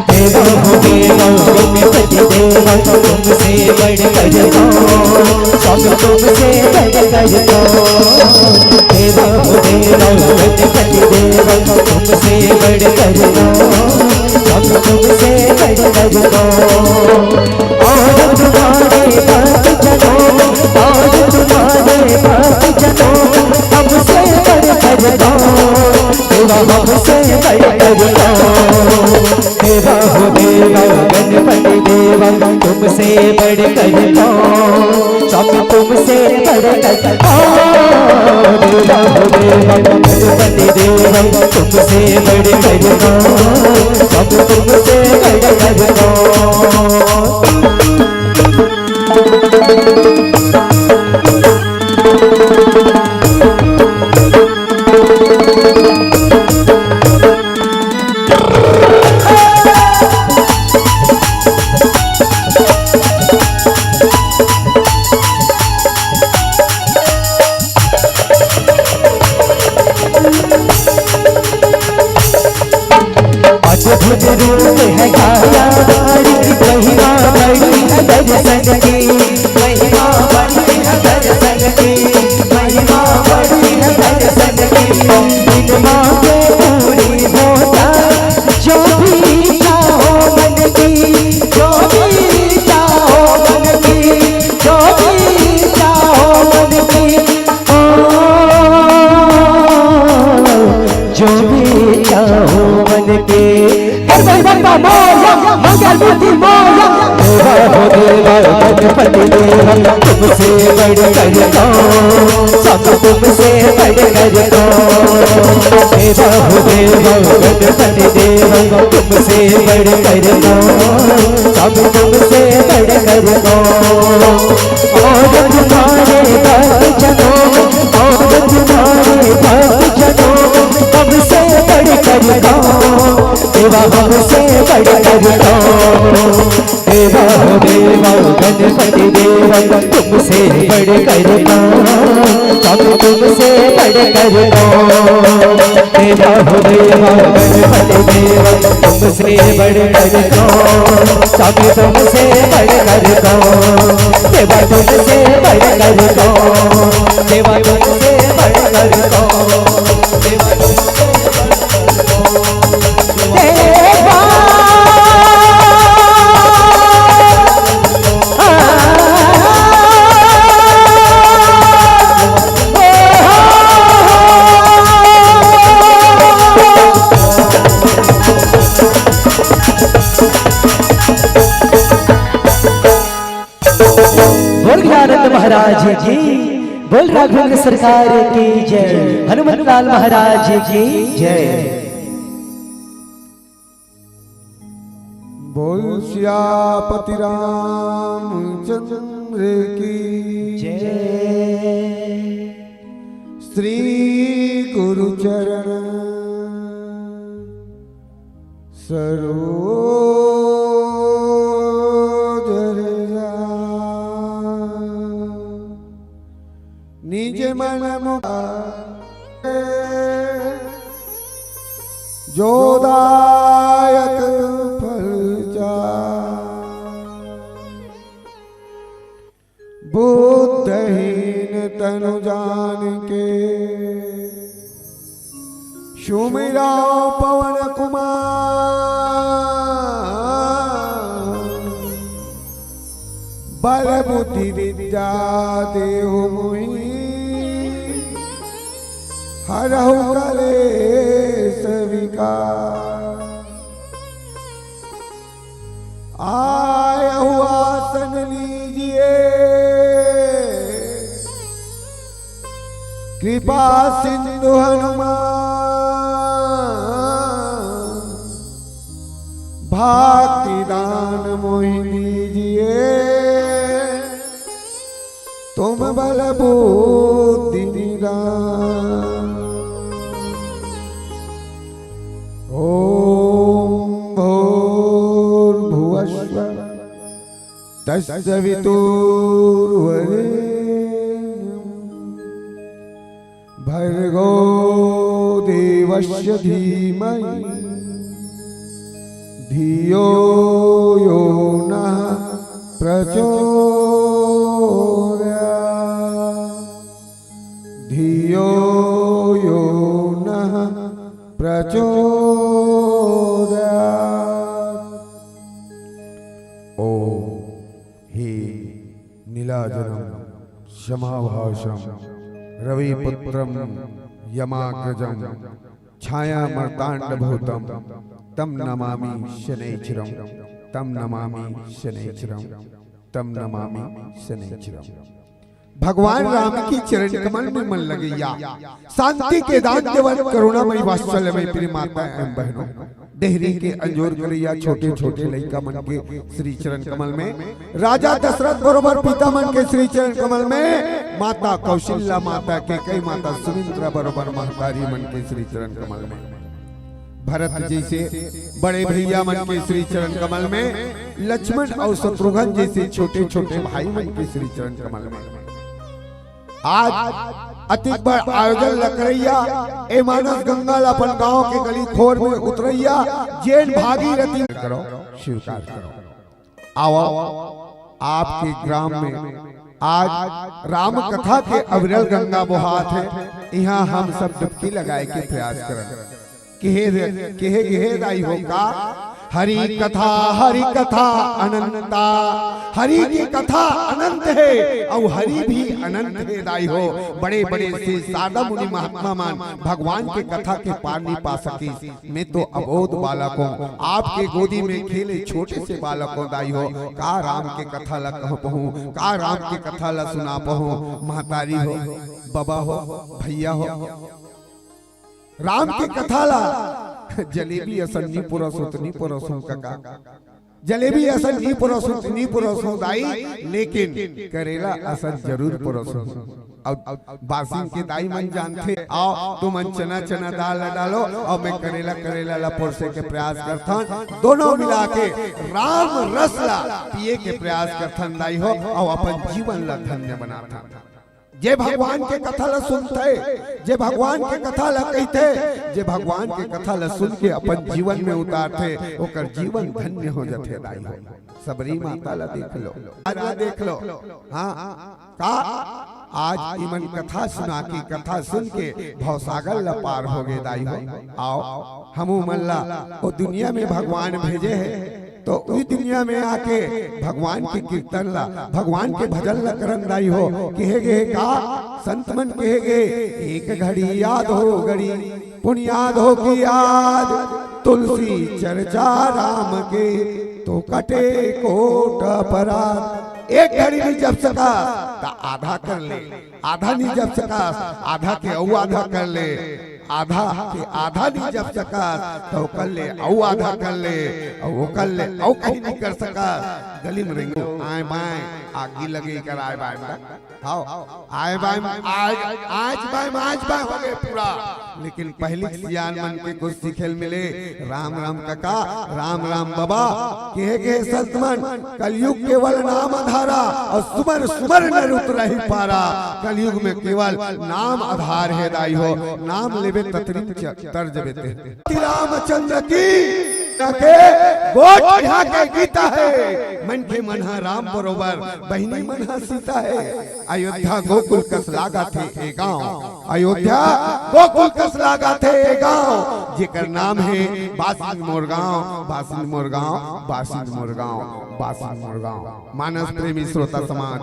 देवा हो देवा, गणपति देवा, तुमसे बढ़कर कौन, सब तुमसे बढ़कर कौन। देवा हो देवा, गणपति देवा, तुमसे बढ़कर कौन, सब तुमसे बढ़कर कौन। और तुम्हारे भक्त जनों, और तुम्हारे भक्त जनों, हमसे बढ़कर कौन, देवा हमसे बढ़कर कौन। देवा हो देवा, गणपति देवा, तुमसे बढ़कर कौन, सब तुमसे बढ़कर कौन। देवा हो देवा, तुमसे बढ़कर कौन। अद्भुत रूप है काया, महिमा बड़ी है दर्शन की, महिमा बड़ी है दर्शन की, महिमा बड़ी है दर्शन की। बिन मांगे पूरी हो जाए जो भी चाहो मन की, जो भी चाहो मन की, जो भी चाहो मन की। ओ, जो भी चाहो मन के। हर भाई बप्पा मोरया, मंगल मूर्ति मोरया। देवा हो देवा, गणपति देवा, तुमसे बढ़कर कौन, सब तुमसे बढ़कर कौन। देवा हो देवा, गणपति देवा, तुमसे बढ़कर कौन, सब तुमसे बढ़कर कौन। और तुम्हारे भक्त जनों, और तुम्हारे भक्त जनों, हमसे बढ़कर कौन, देवा हमसे बढ़कर कौन। देवा हो देवा, गणपति देवा, तुमसे बढ़कर कौन, सब तुमसे बढ़कर कौन। देवा हो देवा, गणपति देवा, तुमसे बढ़कर कौन, स्वामी तुमसे बढ़कर कौन, देवा तुमसे बढ़कर कौन, देवा तुमसे बढ़कर कौन, देवा तुमसे बढ़कर कौन। देवा। बोल गजानंद महाराज की, बोल राघवेंद्र सरकार की जय, हनुमत लाल महाराज की जय। बोल सियापति रामचंद्र की जय। श्री गुरु चरण सरोज रज। निज मन मुख जो दायक फल चार। बुद्धहीन तनु जान के सुमिरौ पवन कुमार। बल बुद्धि विद्या देहु मोहि हरहु कलेस विकार। आयहु आसन लीजिए कृपा सिंधु हनुमान। भक्ति दान मोहि दीजिए तुम बल बुद्धि निदान। ॐ भूर्भुवः स्वः तत्सवितुर्वरेण्यं भर्गो देवस्य धीमहि धियो यो नः प्रचोदयात्। धियो यो नः प्रचोदयात्। ॐ हे नीलाजनं समाभासं रविपुत्रं यमाग्रजं छायामार्ताण्डभूतं तं नमामि शनैश्चरं, तं नमामि शनैश्चरं, तं नमामि शनैश्चरं। भगवान राम के चरण कमल में मन लगइया, शांति के दान देवत करुणामयी वात्सल्यमयी प्रिय माता एवं बहनों, डेहरी के अंजोर करइया छोटे छोटे लइका मन के श्री चरण कमल में, राजा दशरथ बरोबर पिता मन के श्री चरण कमल में, माता कौशल्या, माता कैकई, माता सुमित्रा बरोबर महतारी मन के श्री चरण कमल में, भरत जइसे बड़े भइया मन के श्री चरण कमल में, लक्ष्मण अउ शत्रुघ्न जइसे छोटे छोटे भाई मन के श्री चरण कमल में। आज अतिक बड़ आयोजन ल करइया, ए मानस गंगा ल अपन गांव के गली खोर में उतरइया, जेन भागीरथी करो, स्वीकार करो। आओ, आपके ग्राम में आज राम कथा के अविरल गंगा बोहात हे। इहां हम सब डुबकी लगाए के प्रयास करन। केहे रे, केहे गेहे दाई हो का? हरि कथा, हरि कथा अनंता। हरि के कथा अनंत हे, अउ हरि भी अनंत हे दाई हो। बड़े बड़े से सारदा मुनि महात्मा मन भगवान के कथा के पार नहीं पा सकिस। मैं तो अबोध बालक हों, आपके गोदी में खेले छोटे से बालक हों दाई हो। का राम के कथा ला कह पहूं, का राम के कथा ला सुना पहूं? महतारी हो, बबा हो, भइया हो, राम के कथा ला जलेबी असन नी परोसों त नी परोसों कका, जलेबी असन नी परोसों त नी परोसों दाई, लेकिन करेला असन जरूर परोसों। अउ बासिन के दाई मन जानथे, आओ तुमन चना चना दाल ला डालो अउ मैं करेला करेला ला परोसे के प्रयास करथन। दोनों मिला के राम रस ला पिए के प्रयास करथन दाई हो, अउ अपन जीवन ला धन्य बनाथन। जे भगवान के कथा ला सुनथे, जे भगवान के कथा ला कहिथे, जे भगवान के कथा ला सुन के अपन जीवन में उतारथे, ओकर जीवन धन्य हो जाथे दाई हो। सबरी माता ला देख लो, आज ला देख लो। हाँ, का आज इमन कथा सुना के, कथा सुन के भवसागर ला पार हो गे दाई हो। आओ, हमू मन ला ओ दुनिया में भगवान भेजे हे, तो उही दुनिया में आके भगवान के कीर्तन ला, भगवान के भजन ला करन दाई हो। केहे गे हे का? संत मन केहे गे, एक घड़ी याद हो घड़ी, पुन याद हो कि याद, तुलसी चर्चा राम के, तो कटे कोट अपराध। एक घड़ी नहीं जप सका, त आधा कर ले, आधा नहीं जप सका, आधा के अउ आधा कर ले, आधा के आधा नहीं जप सका, त ओकर ले अउ आधा कर ले, अउ ओकर ले अउ कहीं नहीं कर सका। गली में रेंगो, आए बाएं, आगी लगे कर आए बाएं। हाव, आए बाय, आज, आज बाय, आज बाय हो गे पूरा। लेकिन पहिली सियान मन के कुछ सीखे ल मिले। राम राम कका, राम राम बबा, केहे केहे संत मन, कलयुग केवल नाम आधारा, अउ सुमर सुमर नर उतरहि पारा। कलयुग में केवल नाम आधार हे दाई हो, नाम लेबे ततरी म च-, तर जबे ते। रामचंद्र की के गोठ इहाँ के गीता हे। मनखे मन ह राम बरोबर, बहिनी मन ह सीता हे। अयोध्या गोकुल कस लागत हे ए गांव, अयोध्या गोकुल कस लागत हे ए गांव, जेकर नाम हे बासिंद मोर गांव, बासिंद मोर गांव, बासिंद मोर गांव, बासिंद मोर गांव। मानस प्रेमी श्रोता समाज,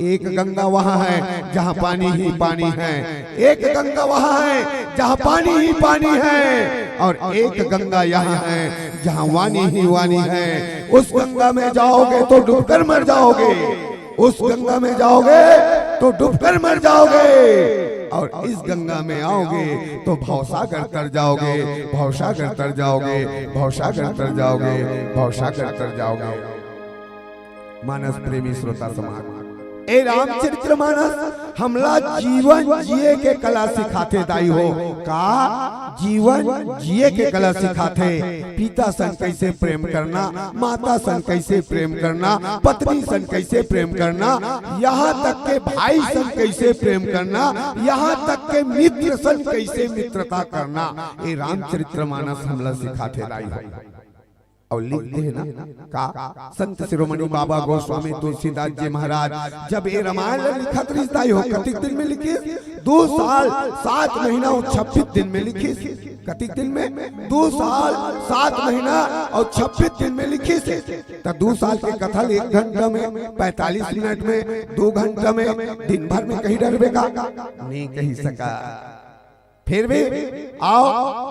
एक गंगा वहाँ है जहाँ पानी ही पानी है, एक गंगा वहाँ है जहाँ पानी ही पानी है, और एक गंगा यहाँ है जहाँ वाणी ही वाणी है। उस गंगा में जाओगे तो डूबकर मर जाओगे, उस गंगा में जाओगे तो डूबकर मर जाओगे, और इस गंगा में आओगे तो भवसागर तर जाओगे, भवसागर तर जाओगे, भवसागर तर जाओगे, भवसागर तर जाओगे। मानस प्रेमी श्रोता समाज, ए रामचरित्र मानस हमला जीवन जिए के कला सिखाथे दाई हो। का जीवन जिए के कला सिखाथे। पिता संग कैसे प्रेम करना, माता संग कैसे प्रेम करना, पत्नी संग कैसे प्रेम करना, यहाँ तक के भाई संग कैसे प्रेम करना, यहाँ तक के मित्र संग कैसे मित्रता करना, ए रामचरित्र मानस हमला सिखाथे दाई हो। अउ लिख दे हे ना का, संत शिरोमणि बाबा गोस्वामी तुलसीदास जी महाराज जब ए रामायण ल लिखत रिहिस दाई हो, कतिक दिन में लिखिस? दू साल सात महीना अउ छब्बीस दिन में लिखिस। कतिक दिन में? दू साल सात महीना अउ छब्बीस दिन में लिखिस। त दू साल के कथा ल एक घंटा में, पैंतालीस मिनट में, दू घंटा में, दिन भर में कही डरबे का? नहीं कही सका। फिर भी आओ,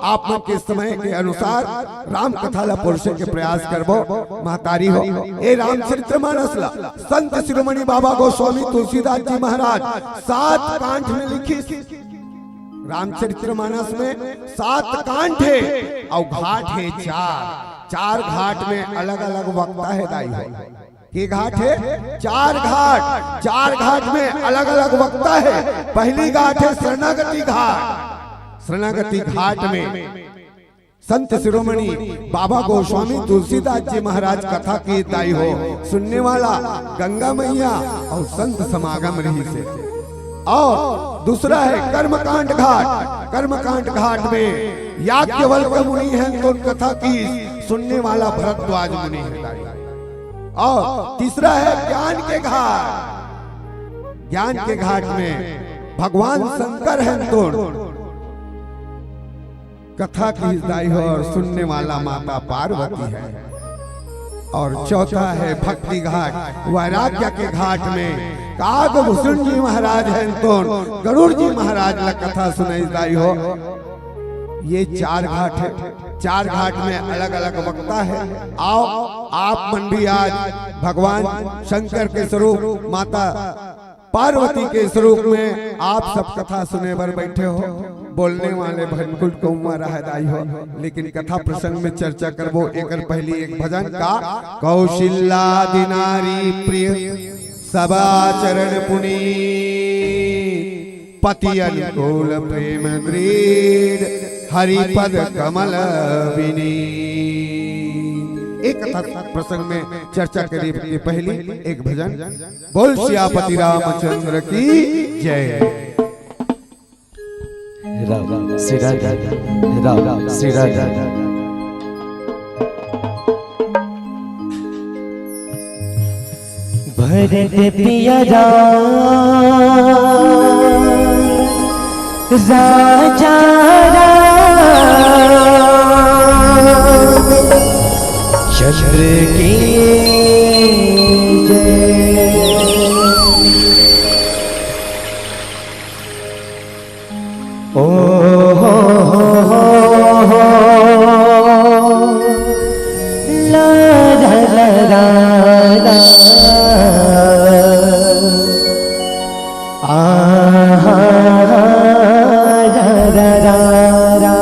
आप मन के समय के अनुसार राम कथा ला परोसे के प्रयास करबो। महतारी हो, ए रामचरित्र मानस ला संत शिरोमणि बाबा गोस्वामी तुलसीदास जी महाराज सात कांड में लिखिस। रामचरितमानस में सात कांड हे अउ घाट हे चार। चार घाट में अलग-अलग वक्ता हे दाई हो। के घाट हे? चार घाट। चार घाट में अलग-अलग वक्ता हे। पहली घाट हे शरणागति घाट। शरणागति घाट में संत शिरोमणि बाबा गोस्वामी तुलसीदास जी महाराज कथा कीस दाई हो, सुनने वाला गंगा मैया अउ संत समागम रहिसे। अउ दूसरा हे कर्मकांड घाट। कर्मकांड घाट में याज्ञवल्क्य मुनि हे, तो कथा कीस, सुनने वाला भरद्वाज मुनि हे दाई। अउ तीसरा हे ज्ञान के घाट। ज्ञान के घाट में भगवान शंकर हे, तो कथा कीस दाई हो अउ सुनने वाला माता पार्वती हे। अउ चौथा हे भक्ति घाट, वैराग्य के घाट में कागभूषण जी महाराज हे, तो गरुड़ जी महाराज ला कथा सुनाइस दाई हो। ये चार घाट हे। चार घाट में अलग-अलग वक्ता हे। अउ आप मन भी आज भगवान शंकर के स्वरूप माता पार्वती के स्वरूप में आप सब कथा सुने बर बैठे हो, बोलने वाले भनकुल कौमा रहे दाई हो, लेकिन कथा प्रसंग में चर्चा करबो। एकर पहली एक भजन का, कौशिल्यादि नारी प्रिय सभाचरण पुनीत, पति अनुकूल प्रेम दृढ़ हरि पद कमल विनीत। एक कथा प्रसंग में चर्चा करे के पहली एक भजन। बोल सियापति रामचंद्र की जय। राम श्री राधे, राम श्री राधे। भरत पिया राम, राजा राम चंद्र की जय। ओ हो हो हो हो हो। ला ला ला ला ला। आ हा हा। रा रा रा रा।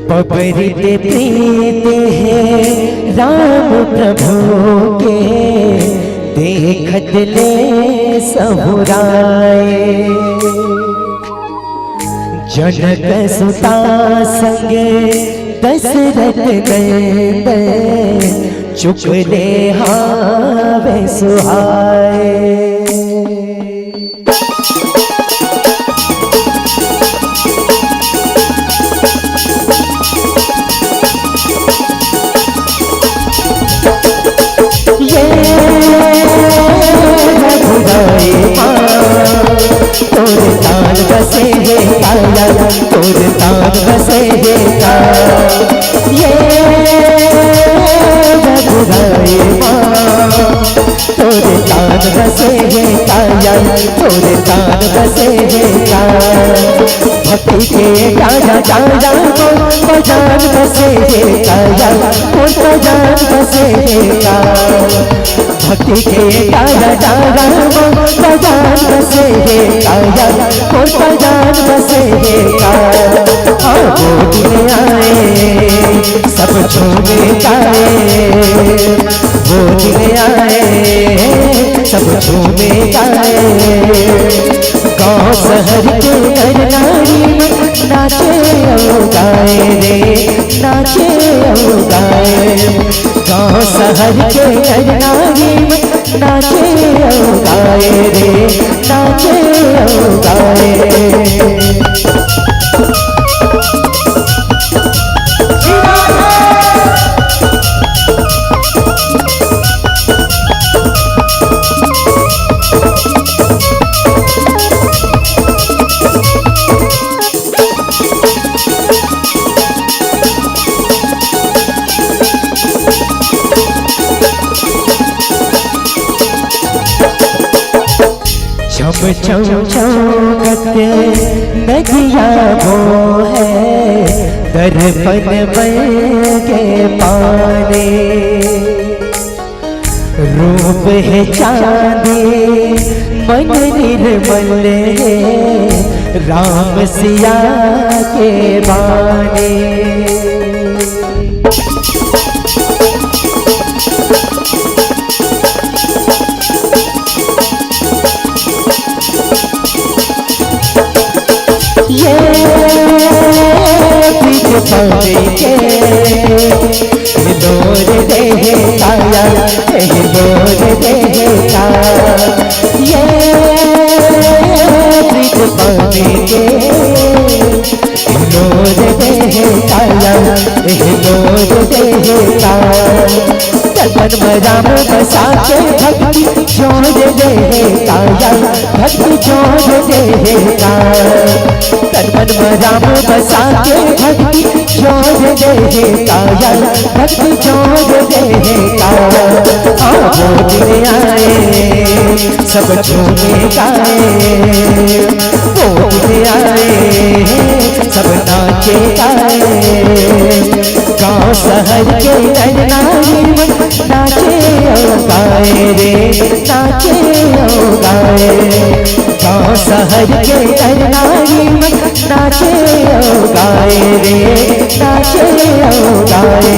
पपरित प्रीत हे राम प्रभु के, देखत ले सहुराय। जनक सुता संग दशरथ नंदन, चुप ले हावे सुहाय। ये रघुराई माँ, तोर तान बसे हे काया, तोर तान बसे हे काया। ये रघुराई माँ, तोर तान बसे हे काया, तोर तान बसे हे काया। भक्ति के डारा डारा मोर परान बसे हे काया, मोर परान बसे हे काया। भक्ति के डारा डारा मोर परान बसे हे काया, मोर परान बसे हे काया। आओ गोद में आए, सब झूमे गाए। गोद में आए, सब झूमे गाए। गांव शहर के नर नारी मन नाचे अउ गाए रे, नाचे अउ गाए। गांव शहर के नर नारी मन नाचे अउ गाए रे, नाचे अउ गाए। छम छम छमकत नदिया वो है, दर्पण बन के पानी। रूप हे चांदी मन निर्मल हे, राम सिया के बानी। ये पीठ पौधे के हिलोर दे हे काया, हिलोर दे हे का। ये पीठ पौधे के हिलोर दे हे काया, हिलोर दे हे का। तन मन में राम बसा के भक्ति जोर दे हे काया, भक्ति जोर दे हे का। तन मन में राम बसा के भक्ति जोर दे हे काया, भक्ति जोर दे हे काया। हाँ, वो दिन आए, सब झूमे गाए, वो दिन आए, सब नाचे गाए। गाँव शहर के नर नारी मन नाचे ओ गाए रे, नाचे ओ गाए। गाँव शहर के नर नारी मन नाचे ओ गाए रे, नाचे ओ गाए।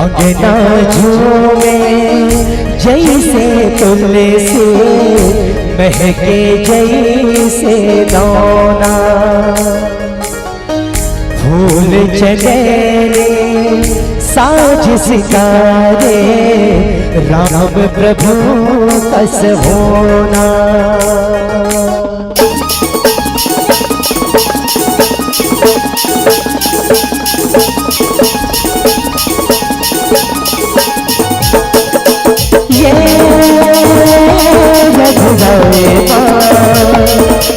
अंगना झूमे जैसे तुलसी, महके जैसे दौना। फूल चमेली साज सिंगारे, राम प्रभु कस होना। ये रघुराई माँ,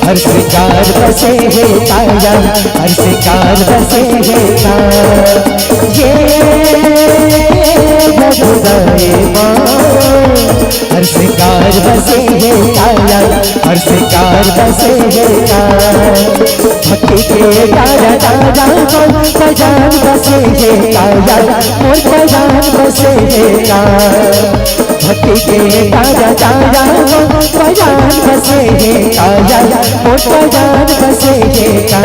हर श्रृंगार बसे हे काया, हर श्रृंगार बसे हे का। ये रघुराई माँ, हर श्रृंगार बसे हे काया, हर श्रृंगार बसे हे का। भक्ति के तारा तारा मोर परान बसे हे काया, मोर परान बसे हे का। भक्ति के तारा तारा मोर परान बसे हे काया, मोर परान बसे हे का।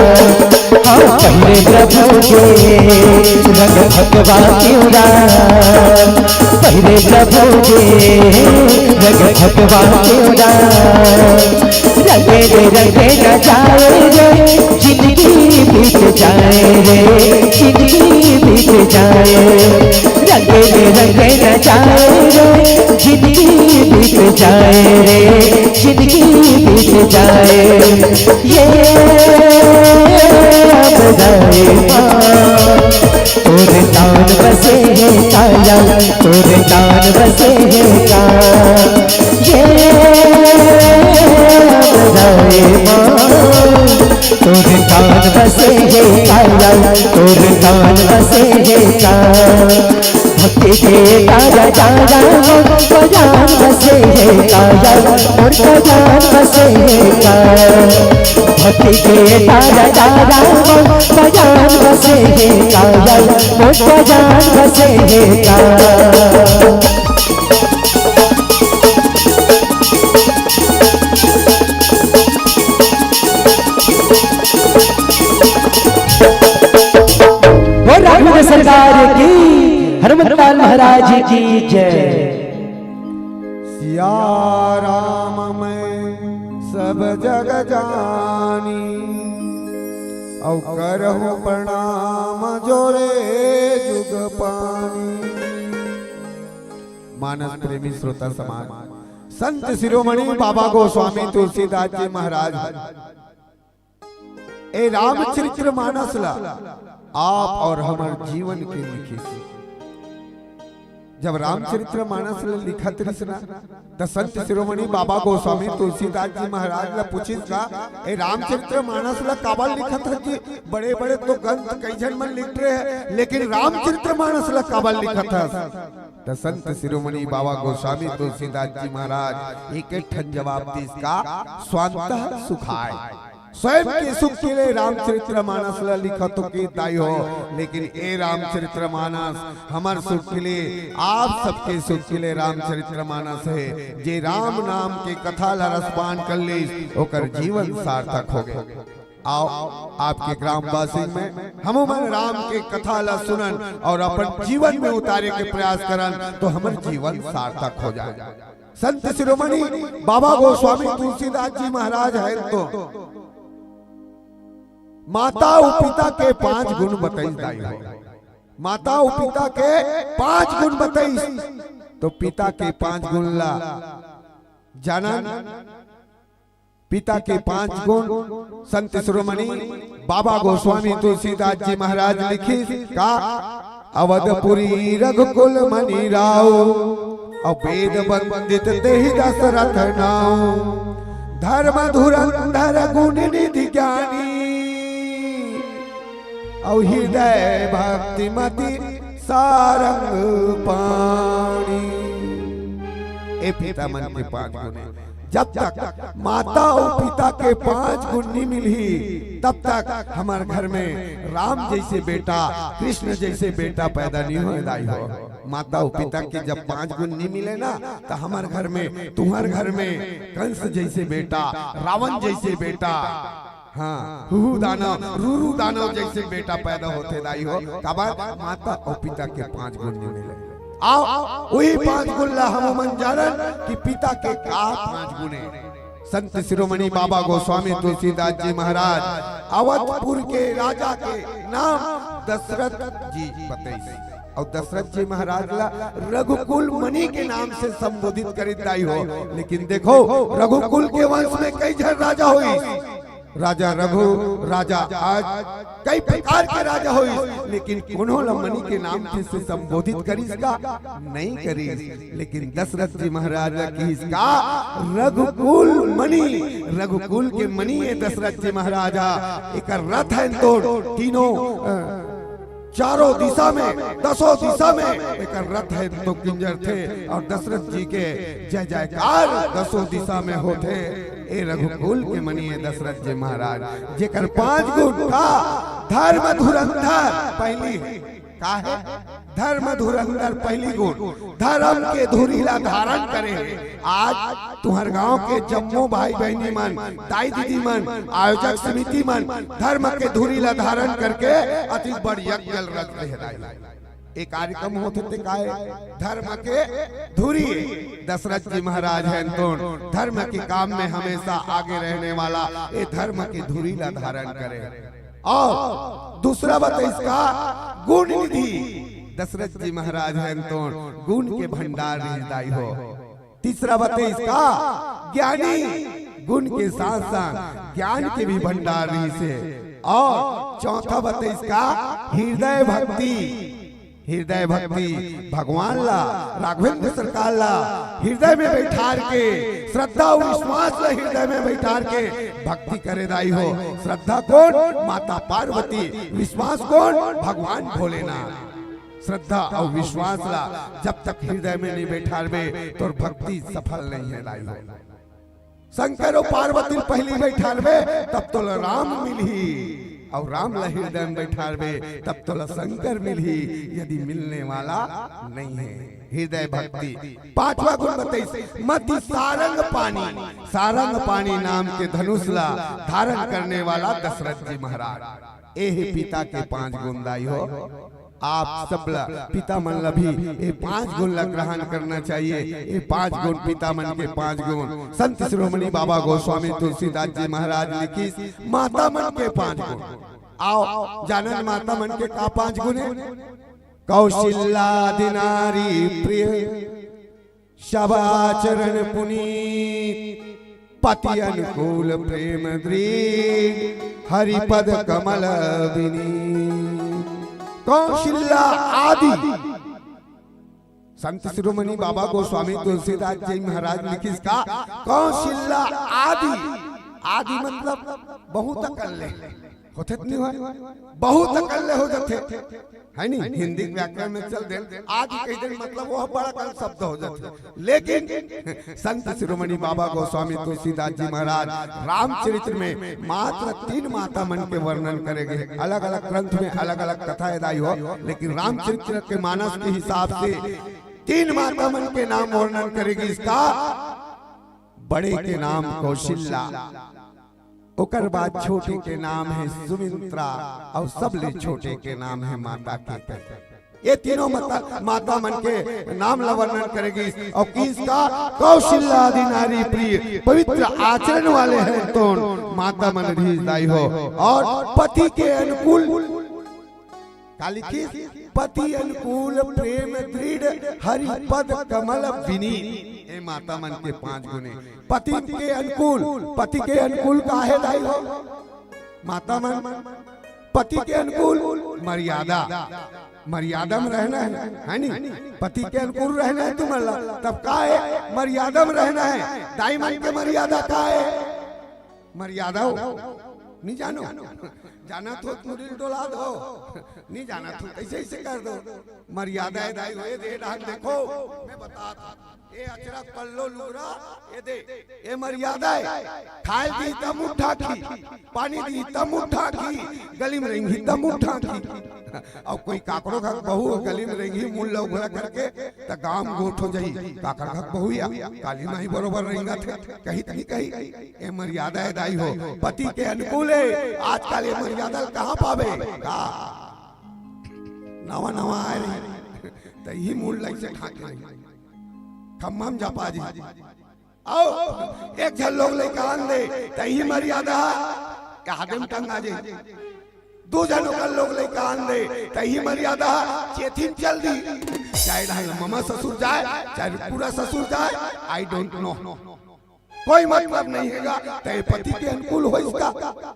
हाँ, पहरे प्रभु के रंग भगवा पिवरा, पहरे प्रभु के रंग भगवा पिवरा। रंगे में रंगे न जाए रे, जिंदगी बीत जाए रे, जिंदगी बीत जाए। रंगे में रंगे न जाए रे, जिंदगी बीत जाए रे, जिंदगी बीत जाए। ये अब जाए माँ, तोर तान बसे हे काया, तोर तान बसे हे का। ये राम राम, तोर तान बसे हे काया, तोर तान बसे हे का। भक्ति के तारा तारा मोर परान बसे हे काया, मोर परान बसे हे का। भक्ति के तारा तारा मोर परान बसे हे काया, मोर परान बसे हे का। बोल राघवेंद्र सरकार की, हनुमंतलाल महाराज की जय। सिया राम मैं सब जग जानी, अउ करहु प्रणाम जोरे जुग पानी। मानस प्रेमी श्रोता समाज, संत शिरोमणि बाबा गोस्वामी तुलसीदास जी महाराज ए रामचरित्र मानस ला आप और हमर जीवन के लिखे। जब रामचरित्र मानस ल लिखत रिस ना, त संत शिरोमणि बाबा गोस्वामी तुलसीदास जी महाराज ल पूछिस का, "ए रामचरित्र मानस ल काबर लिखत हस जी? बड़े-बड़े तो ग्रंथ कई झन मन लिख रहे हैं, लेकिन रामचरित्र मानस ल काबर लिखत हस?" त संत शिरोमणि बाबा गोस्वामी तुलसीदास जी महाराज एक एक ठन जवाब दिस का, "स्वान्तः सुखाय।" स्वयं के सुख के लिए रामचरित्र मानस ल लिखत हो कि दाई हो, लेकिन ए रामचरित्र मानस हमर सुख के लिए, आप सबके सुख के लिए रामचरित्र मानस है। जे राम नाम के कथा ल रसपान कर लीस, ओकर जीवन सार्थक हो गए। आओ, आपके ग्रामवासी में हमू मन राम के कथा ल सुनन और अपन जीवन में उतारे के प्रयास करन, तो हमर जीवन सार्थक हो जाए। संत शिरोमणि बाबा गोस्वामी तुलसीदास जी महाराज है तो माता अउ पिता के पांच गुण बताइस दाई हो। माता अउ पिता के पांच गुण बताइस, तो पिता के पांच गुण ला जानन। पिता के पांच गुण संत शिरोमणि बाबा गोस्वामी तुलसीदास जी महाराज लिखिस का, "अवधपुरी रघुकुल मणि राव, अउ वेद वंदित तेहि दशरथ नाव। धर्म धुरंधर गुण निधि ज्ञानी, अउ हृदय भक्ति मति सारंग पानी।" ए पिता मन के पांच गुण हे। जब तक माता अउ पिता के पांच गुण नी मिलही, तब तक हमर घर में राम जैसे बेटा, कृष्ण जैसे बेटा पैदा नी होय दाई हो। माता अउ पिता के जब पांच गुण नी मिले ना, त हमर घर में, तुहर घर में कंस जैसे बेटा, रावण जैसे बेटा, हाँ, हुहु दानव, रूरू दानव जैसे बेटा पैदा होथे दाई हो। काबर? माता अउ पिता के पांच गुण नी मिले। आओ, उही पांच गुण ला हमू मन जानन कि पिता के का पांच गुण हे। संत शिरोमणि बाबा गोस्वामी तुलसीदास जी महाराज अवधपुर के राजा के नाम दशरथ जी बतइस, अउ दशरथ जी महाराज ला रघुकुल मणि के नाम से संबोधित करिस दाई हो। लेकिन देखो, रघुकुल के वंश में कई झन राजा होइस, राजा रघु, राजा अज, कई प्रकार के राजा होइस, लेकिन कोनो ल मणि के नाम से संबोधित करिस का? नहीं करिस। लेकिन दशरथ जी महाराज ल किहिस का, "रघुकुल मणि, रघुकुल के मणि हे दशरथ जी महाराज हा, एकर रथ हे तो तीनों, अ, चारों दिशा में, दसों दिशा में एकर रथ हे तो किंजरथे।" अउ दशरथ जी के जय जयकार दसों दिशा में होथे। ए रघुकुल के मणि हे दशरथ जी महाराज, जेकर पांच गुण का, धर्म धुरंधर पहली हे। का हे? धर्म धुरंधर पहली गुण, धर्म के धुरी ला धारण करे हे। आज तुहर गांव के जम्मो भाई बहिनी मन, दाई दीदी मन, आयोजक समिति मन धर्म के धुरी ला धारण करके अति बड़ यज्ञ ल रच दे हे दाई। ए कार्यक्रम होथे ते काय? धर्म के धुरी। दशरथ जी महाराज हे तो धर्म के काम में हमेशा आगे रहने वाला, ए धर्म के धुरी ला धारण करे। अउ दूसरा बताइस का, गुण निधि। दशरथ जी महाराज हे तो गुण के भंडार रिहिस दाई हो। तीसरा बताइस का, ज्ञानी। गुण के साथ साथ ज्ञान के भी भंडार रिहिस हे। अउ चौथा बताइस का, हृदय भक्ति। हृदय भक्ति, भगवान ला, राघवेंद्र सरकार ला हृदय में बैठार के, श्रद्धा अउ विश्वास ला हृदय में बैठार के भक्ति करे दाई हो। श्रद्धा कोन? माता पार्वती। विश्वास कोन? भगवान भोलेनाथ। श्रद्धा अउ विश्वास ला जब तक हृदय में नहीं बैठारबे, तोर भक्ति सफल नहीं हे दाई हो। शंकर अउ पार्वती ल पहिली बैठारबे, तब तोला राम मिलही, अउ राम ला हृदय में बैठारबे, तब तोला शंकर मिलही, यदि मिलने वाला नहीं हे। हृदय भक्ति। पांचवा गुण बताइस, मति सारंग पानी। सारंग पानी नाम के धनुष ला धारण करने वाला दशरथ जी महाराज। ए हे पिता के पांच गुण दाई हो। आप सब ला, पिता मन ला भी ए पांच गुण ला ग्रहण करना चाहिए। ए पांच गुण, पिता मन के पांच गुण, संत शिरोमणि बाबा गोस्वामी तुलसीदास जी महाराज लिखिस, माता मन के पांच गुण। आओ, जानन माता मन के का पांच गुण हे? कौशल्यादि नारी प्रिय, सब आचरण पुनीत, पति अनुकूल प्रेम दृढ़, हरि पद कमल विनीत। कौशल्या आदि संत शिरोमणि बाबा गोस्वामी तुलसीदास जी महाराज लिखिस का, कौशिल्य आदि, आदि मतलब बहुत अकल्ले होथे त नहीं होय, बहुत अकल्ले हो जाथे, है नी? हिंदी के व्याकरण में चल दे, आदि कहि दे मतलब वो बड़ा कन शब्द हो जाथे। लेकिन संत शिरोमणि बाबा गोस्वामी तुलसीदास जी महाराज रामचरित्र में मात्र तीन माता मन के वर्णन करे गे। अलग-अलग ग्रंथ में अलग-अलग कथा हे दाई हो, लेकिन रामचरित्र के मानस के हिसाब से तीन माता मन के नाम वर्णन करे गिस का। बड़े के नाम कौशिल्या, ओकर बाद छोटे के नाम हे सुमित्रा, अउ सबले छोटे के नाम हे माता केकई। ये तीनों माता, माता मन के नाम ला वर्णन करे गिस। अउ किस का, कौशिल्या आदि नारी प्रिय, पवित्र आचरण वाले हैं तो माता मन रिहिस दाई हो। अउ पति के अनुकूल, का लिखिस? पति अनुकूल प्रेम दृढ़, हरि पद कमल विनीत। ए माता मन के पांच गुने पति के अनुकूल। पति के अनुकूल का हे दाई हो माता मन? पति के अनुकूल मर्यादा, मर्यादा में रहना हे, है नी? पति के अनुकूल रहना हे तुमन ला, तब का हे? मर्यादा में रहना हे। दाई मन के मर्यादा का हे? मर्यादा हो, नहीं जानो? जानत हो त मुड़ी ल डोला दो, नहीं जानत हो त अइसे अइसे कर दो। मर्यादा हे दाई हो, ए दे डाहन देखो, मैं बतात हूं। ए अचरा पल्लो लुगरा, ए दे, ए मर्यादा हे। खाय ल दिही त मुंह ढांकही, पानी दिही त मुंह ढांकही, गली में रेंगही त मुंह ढांकही। अउ कोई काकरो घर बहू गली में रेंगही मुंह ल उघरा करके, त गांव गोठ हो जाही। काकर घर बहू या काली माई बरोबर रेंगत हे, कही त नहीं कही? ए मर्यादा हे दाई हो, पति के अनुकूल हे। आजकल ए मर्यादा ल कहां पाबे? का नवा नवा आय रही, त इही मुंह ल अइसे ढांके रही, खम्मा म जपा जी। अउ एक झन लोग लइका आन दे, त इही मर्यादा ह कादे म टंगा जाही। दू झन ओकर लोग लइका आन दे, त इही मर्यादा ह चेथी म चल दिही। चाहे ढाई ममा ससुर जाय, चाहे पूरा ससुर जाय, I don't know। कोई मतलब नहीं हे गा, त ए पति के अनुकूल होइस का?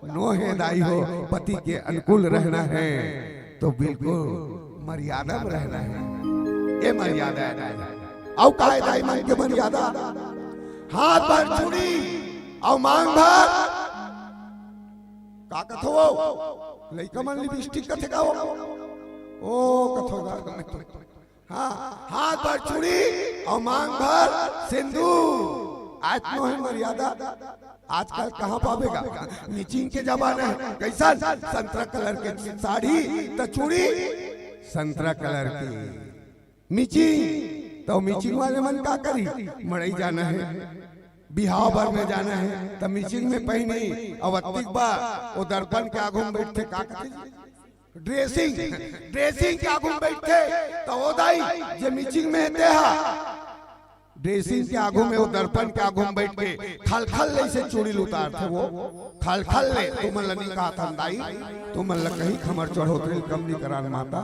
नो हे दाई हो, पति के अनुकूल रहना हे त बिल्कुल मर्यादा में रहना हे। ए मर्यादा हे दाई। अउ का हे दाई मन के मर्यादा? हाथ भर चूड़ी अउ मांग भर, का कथो वो? लइका मन लिपस्टिक कथे का वो? ओ कथो गा। हां, हाथ भर चूड़ी अउ मांग भर सिंदूर। आज नो हे मर्यादा। आजकल कहां पाबे गा? मिचिंग के जमाना हे। कइसन? संतरा कलर के साड़ी त चूड़ी संतरा कलर के। मिचिंग, त मिचिंग वाले मन का करही? मड़ई जाना हे, बिहाव बर में जाना हे, त मिचिंग में पहिनही। अउ अतिक बार ओ दर्पण के आगू में बइठथे, का कथे जी? ड्रेसिंग, ड्रेसिंग के आगू में बइठथे, त ओ दाई जे मिचिंग में हे तेहा ड्रेसिंग के आगू में, ओ दर्पण के आगू में बइठ के खलखल ले अइसे चूड़ी ल उतारथे वो। खलखल ले, तुमन ल नहीं कहत हन दाई, तुमन ल कहिके हमर चढ़ोतरी ल कम नहीं करान माता।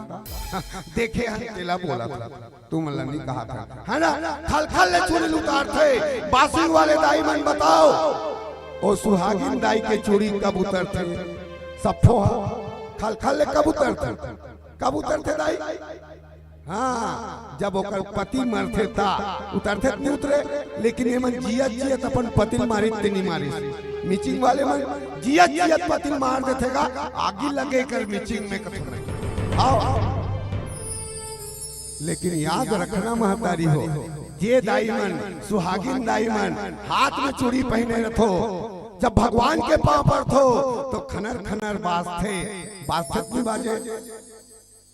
देखे हन तेला बोलत हन, तुमन ल नहीं कहत हन, हे ना? खलखल ले चूड़ी ल उतारथे। बासिंग वाले दाई मन बताव, ओ सुहागिन दाई के चूड़ी कब उतरथे? सफो ह खलखल ले कब उतरथे? कब उतरथे दाई? हां, जब ओकर पति मरथे त उतरथे त नहीं उतरे, लेकिन एमन जियत जियत अपन पति ल मारिस ते नहीं मारिस। मिचिंग वाले मन जियत जियत पति ल मार देथे गा, आगी लगे कर मिचिंग में कथो नहीं। हाव, लेकिन याद रखना महतारी हो, जे दाई मन, सुहागिन दाई मन हाथ में चूड़ी पहिने रथो, जब भगवान के पांव परथो त खनर खनर बाजथे। बाजथे त नहीं बाजे?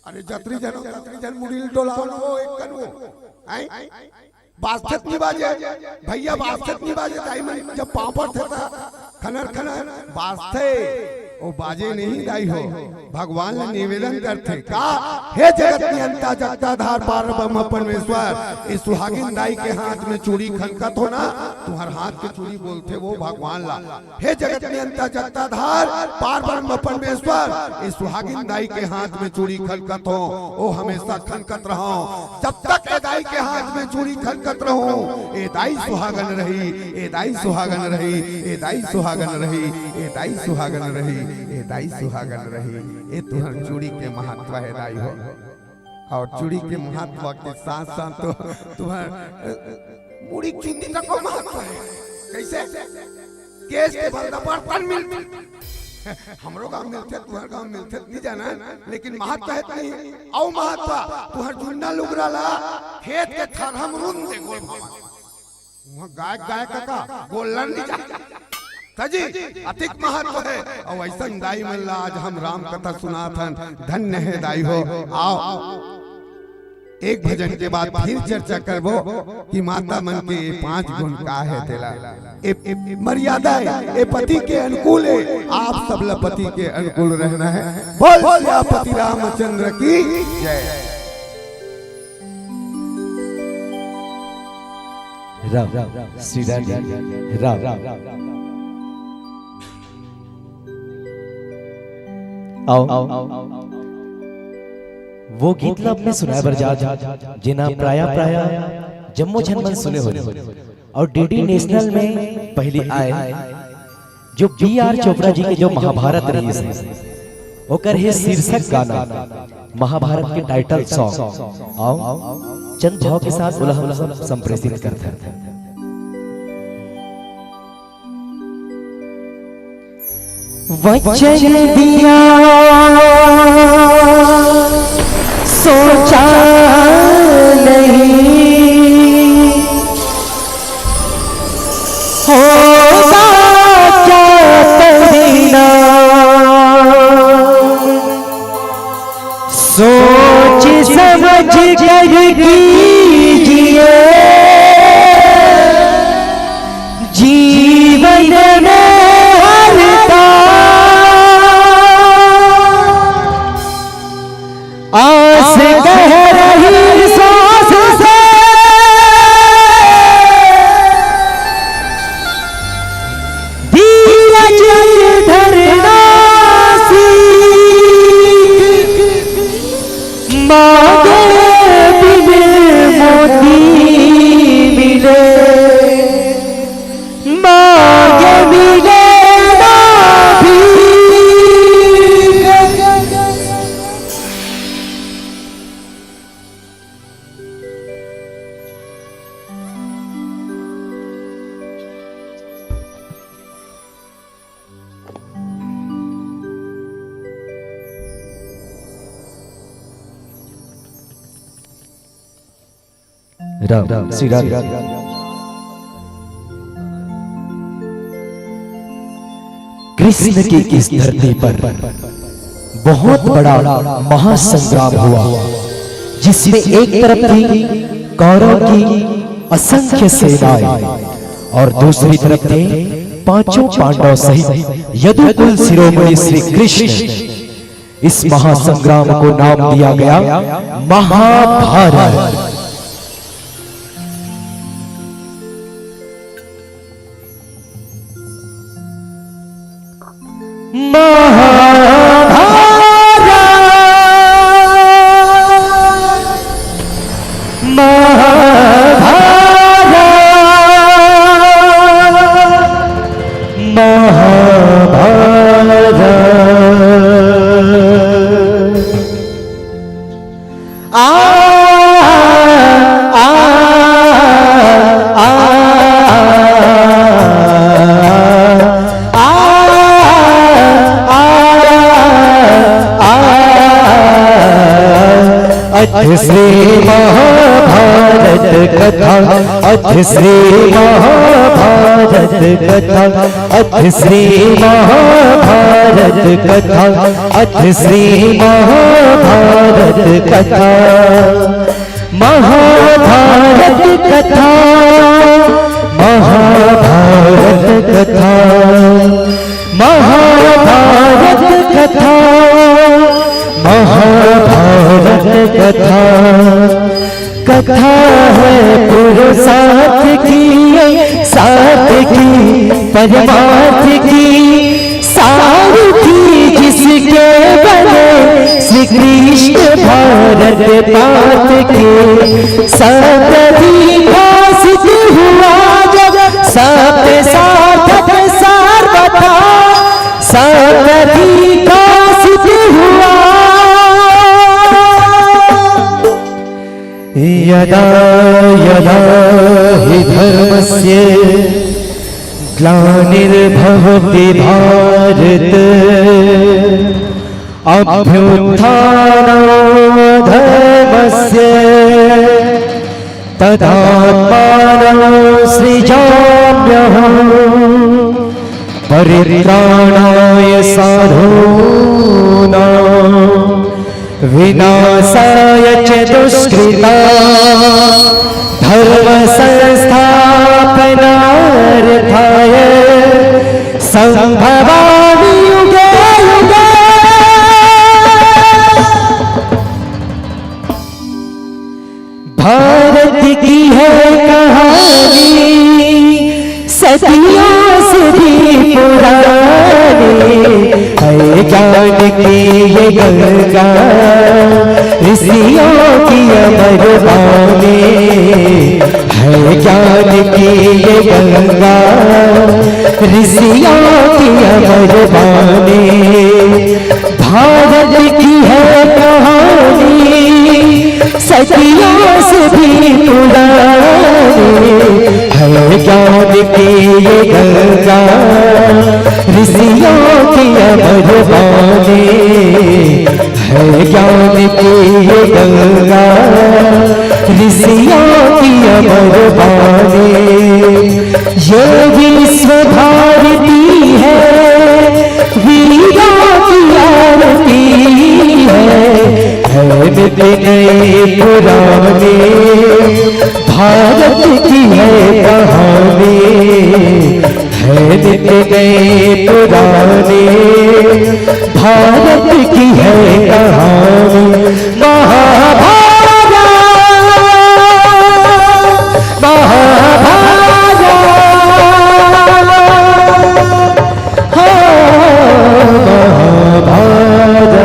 अरे जतरी झन हो, ततरी झन मुड़ी ल डोलाव न वो, एक कन वो। हैं? बाजथे त नहीं बाजे? भइया बाजथे त नहीं बाजे? दाई मन जब पांव परथे त खनर खनर बाजथे। ओ बाजे नहीं दाई हो, भगवान ल निवेदन करथे का, हे जगत नियंता जगताधार पार ब्रह्म परमेश्वर, ए सुहागिन दाई के हाथ में चूड़ी खनकत हो ना, तुंहर हाथ के चूड़ी बोलथे वो भगवान ला। हे जगत नियंता जगताधार, पार ब्रह्म परमेश्वर, ए सुहागिन दाई के हाथ में चूड़ी खनकत हो, ओ हमेशा खनकत रहो। जब तक ए दाई के हाथ में चूड़ी खनकत रहो, ए दाई सुहागन रही, ए दाई सुहागन रही, ए दाई सुहागन रही, ए दाई सुहागन रही, ए दाई सुहागन रही। ए तुंहर चूड़ी के महत्व हे दाई हो। और चूड़ी के महत्व के साथ साथ तो तुम्हार, अ, मुड़ी चुंदी तक को महत्व है। कैसे? केस के बल बर्तन मिलथे। हमरो गांव मिलथे, तुहर गांव मिलथे, नहीं जाना, लेकिन महत्व है नहीं। अउ महत्व, तुहर जुन्ना लुगरा ला खेत के थरहा म रुंध दे गोल भावा। वहाँ गाय, गाय कका, गोल्लर नहीं जा। त जी, अतिक महत्व है। अउ अइसन दाई मन ला आज हम राम कथा सुनात हन। धन्य है दाई हो। आओ, एक भजन के बाद फिर चर्चा करबो कि माता मन के ये पांच गुण का है तेला। ए, ए, मर्यादा है, ए पति के अनुकूल है, आप सब ला पति के अनुकूल रहना है। बोल सियापति रामचंद्र की जय। राम, श्री राम, राम। आओ, वो गीत ला अपने सुनाए बर जात, जेना प्रायः, प्रायः जम्मो झन मन सुने होही। और डीडी नेशनल में पहली आए, जो बी आर चोपड़ा जी के जो महाभारत रहिस हे, ओकर हे शीर्षक गाना, महाभारत के टाइटल सॉन्ग। आओ, चंद भाव के साथ ओला हम सब संप्रेषित करथन। वचन दिया सोचा नहीं, होगा क्या परिणाम। सोच समझ कर कीजिए, जीवन में हर काम। आस कह रही सांस से, धीरज धरना सीख। मांगे बिन मोती मिले, मांगे मिले ना भीख। राम, श्री राम। कृष्ण की इस धरती पर बहुत बड़ा महासंग्राम हुआ, जिसमें एक तरफ थी कौरव की असंख्य सेनाएं और दूसरी तरफ थे पांचों पांडव सहित यदुकुल शिरोमणि श्री कृष्ण। इस महासंग्राम को नाम दिया गया महाभारत। महाभारत, महाभारत, महाभारत। आ, आ, आ, आ, आ, आ, आ। अथ श्री महाभारत कथा, अथ श्री महाभारत कथा, अथ श्री महाभारत कथा, अथ श्री महाभारत कथा। महाभारत कथा, महाभारत कथा, महाभारत कथा, महाभारत कथा। कथा है पुरुषार्थ की, सार्थ की, परमार्थ की, सारथी जिसके बने श्री कृष्ण भारत पाथ के। सतधि भाषित हुआ जब सत्य सार्थक सर्वथा, सतधि भाषित हुआ। यदा यदा हि धर्मस्य ग्लानिर्भवति भारत, अभ्युत्थानमधर्मस्य तदात्मानं सृजाम्यहम्। परित्राणाय साधूनां विनाशाय च दुष्कृतां धर्मसंस्थापनार्थाय सम्भवामि युगे युगे। भारत की है कहानी सदियों से भी पुरानी, है ज्ञान की ये गंगा ऋषियों की अमर वाणी, है ज्ञान की ये गंगा ऋषियों की अमर वाणी। भारत की है कहानी सदियों से भी पुरानी, है ज्ञान की ये गंगा ऋषियों की अमर वाणी, है ज्ञान की ये गंगा ऋषियों की अमर वाणी। ये विश्व भारती है, वीरों की आरती है, है नित नई पुरानी, भारत की है कहानी, है नित नई पुरानी, भारत की है कहानी। महाभारत, महाभारत, हाँ, महाभारत।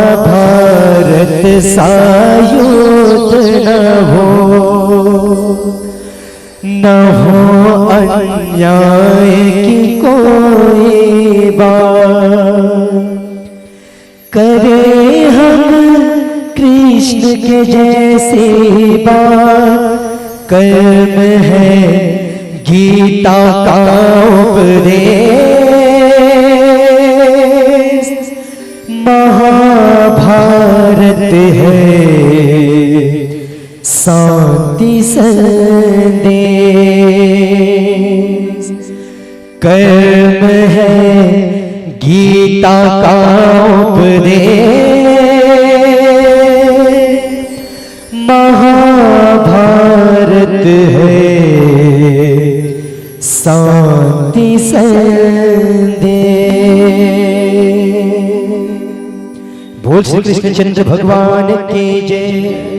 महाभारत सा युद्ध न हो, न हो अन्याय की कोई बात। करें हम कृष्ण के जैसी बात, कर्म है गीता का उपदेश। महाभारत है शांति संदेश, कर्म है गीता का उपदेश। महाभारत है शांति संदेश। बोल श्री कृष्णचंद्र भगवान की जय।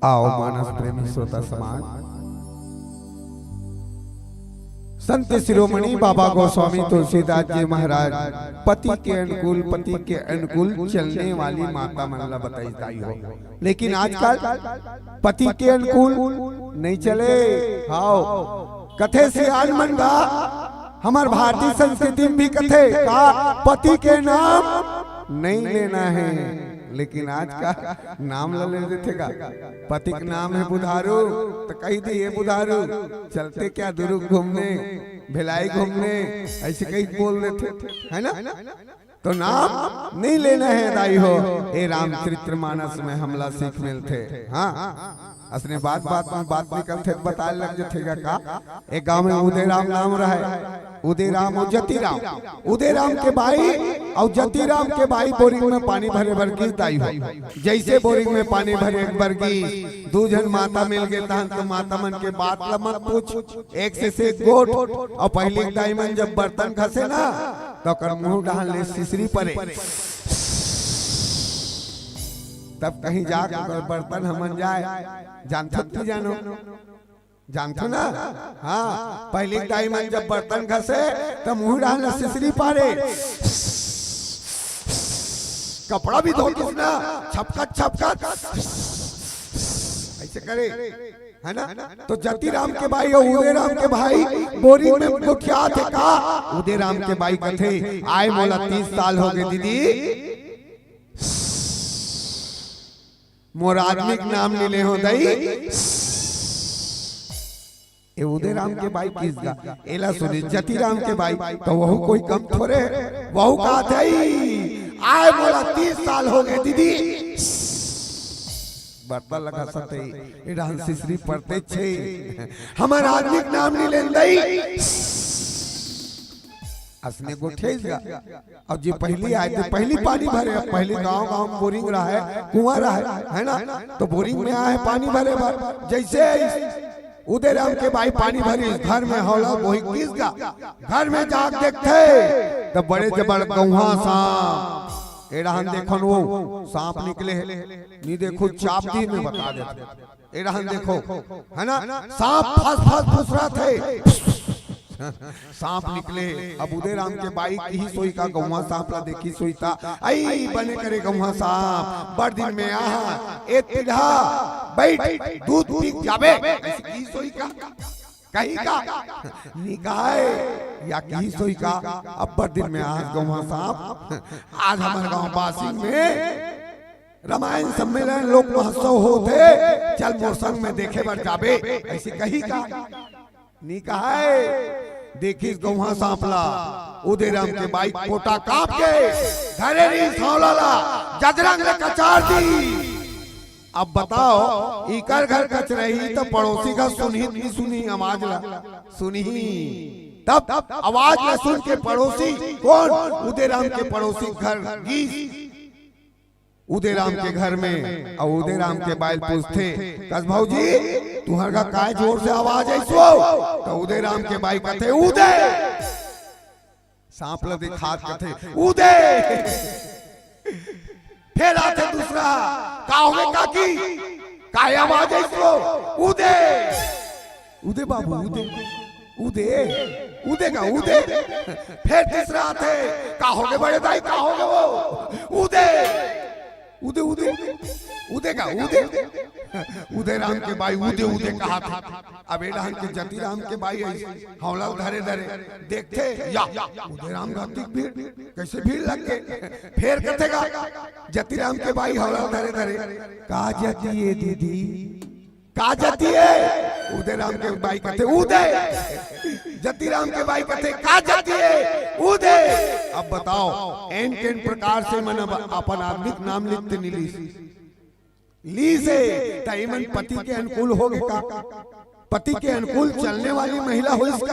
आओ मानस प्रेमी श्रोता समाज, संत शिरोमणि बाबा गोस्वामी तुलसीदास जी महाराज पति के अनुकूल, पति के अनुकूल चलने वाली माता मन ला बताई ताई हो। लेकिन आजकल पति के अनुकूल नहीं चले। हाव, कथे सियान मन गा, हमर भारतीय संस्कृति में भी कथे का पति के नाम नहीं लेना है। लेकिन आज का नाम ला ले देथे का, पति के नाम है बुधारू, तो कही दे, "ये बुधारू, चलते क्या दुरुग घूमने, भिलाई घूमने?" ऐसे कही बोल देथे, है ना? तो नाम नहीं लेना है दाई हो। ए रामचरित्र मानस में हमला सीख मिलथे। हाँ, असने बात बात में बात निकलथे तो बताए लग जथे का। एक गांव में उदय राम नाम रहे, उदय राम और जति राम। उदय राम के बाई और जति राम के बाई बोरिंग में पानी भरे बर गिस दाई हो। जैसे बोरिंग में पानी भरे बर गिस, दू झन माता मिल गे तहन तो माता मन के बात ल मत पूछ। एक से से गोठ। और पहली दाई मन जब बर्तन घसे ना, तो ओकर मुंह डाहन ले सिसरी परे। तब कहीं जाके ओकर बर्तन हमन जाए, जानथो कि जानो? जानथो ना? हाँ, पहली दाई मन जब बर्तन घसे, तो मुंह डाहन ले सिसरी पारे। कपड़ा भी धोतिस ना, छपकत छपकत ऐसे करे। है ना? तो जतिराम के बाई अउ उदयराम के बाई बोरिंग में गोठियाथे का। उदयराम के बाई कथे, "आय मोला तीस साल हो गए दीदी, मोर आदमी के नाम नइ ले हो दई।" ए उदयराम के बाई किस गा, एला सुने जतिराम के बाई, तो वहू कोई कम थोरे, वहू कहाथे, "आय मोला तीस साल हो गए दीदी।" बर्तन लगा सते, ए डहन सिसरी परते छे, "हमर आदमी के नाम नइ लेन दई।" असने गोठियाइस गा। अब जे पहिली आय ते पहिली पानी भरे, अब पहिली गांव-गांव में बोरिंग रहय, कुआं रहय, है ना? तो बोरिंग में आय हे पानी भरे बर। जइसे उदयराम के बाई पानी भरिस, घर में हौला बोही किस गा। घर में जाके देखथे, त बड़े जबर गौंहा सांप। ए डहन देखो न वो, सांप निकले हे। नइ देखो, चाप दी में बता देथे। ए डहन देखो, है ना? सांप फस फस फुसराथे। सांप निकले। अब उदयराम के बाई किहिस होही का, गौंहा सांप ला देखिस होही त, "अई बने करे गौंहा सांप, बड़ दिन में आहा, ए पीढ़ा, बइठ, दूध पी के जाबे।" अइसे किहिस होही का? कही का? नइ कहय। या किहिस होही का, "अब्बड़ दिन में आहा गौंहा सांप, आज हमर गांव बासिंग में रामायण सम्मेलन, लोक महोत्सव होत हे, चल मोर संग में देखे बर जाबे।" अइसे कही का? नइ कहय। देखिस गौंहा सांप ला, उदयराम के बाई पोटा कांप के धरे रहिस हौला ला, जजरंग ले कचार दी। अब बताओ, इकर घर कचरही त पड़ोसी घर सुनही नइ सुनही आवाज ला? सुनही। तब आवाज ला सुन के पड़ोसी, कोन? उदयराम के पड़ोसी घर गीस। उदयराम के घर में, अउ उदयराम के बाई ल पूछथे, "कस भौजी, तुंहर घर काय जोर से आवाज आइस वो?" त उदयराम के बाई कथे, "उदे।" सांप ल देखात कथे, "उदे।" फेर आथे दूसरा, "का होगे काकी? काय आवाज आइस वो?" "उदे।" "उदे बाबू, उदे।" "उदे, उदे का उदे।" फेर तीसरा आथे, "का होगे बड़े दाई, का होगे वो?" "उदे, उदे, उदे, उदे का उदे।" उदयराम के बाई उदे उदे कहाथे। अब ए डहन के जतिराम के बाई आइस, हौला ल धरे धरे देखथे, या उदयराम गा अतिक भीड़, कइसे भीड़ लग गे। फेर कथे गा, जतिराम के बाई हौला ल धरे धरे, "का जतिए दीदी?" "का जतिए?" उदयराम के बाई कथे, "उदे।" जतिराम के बाई कथे, "का जतिए?" "उदे।" अब बताओ, एन केन प्रकार से मन अब अपन आदमी के नाम लिखते नइ लिस? लिस हे, त एमन पति के अनुकूल होगे का? पति के अनुकूल चलने वाली महिला होइस का?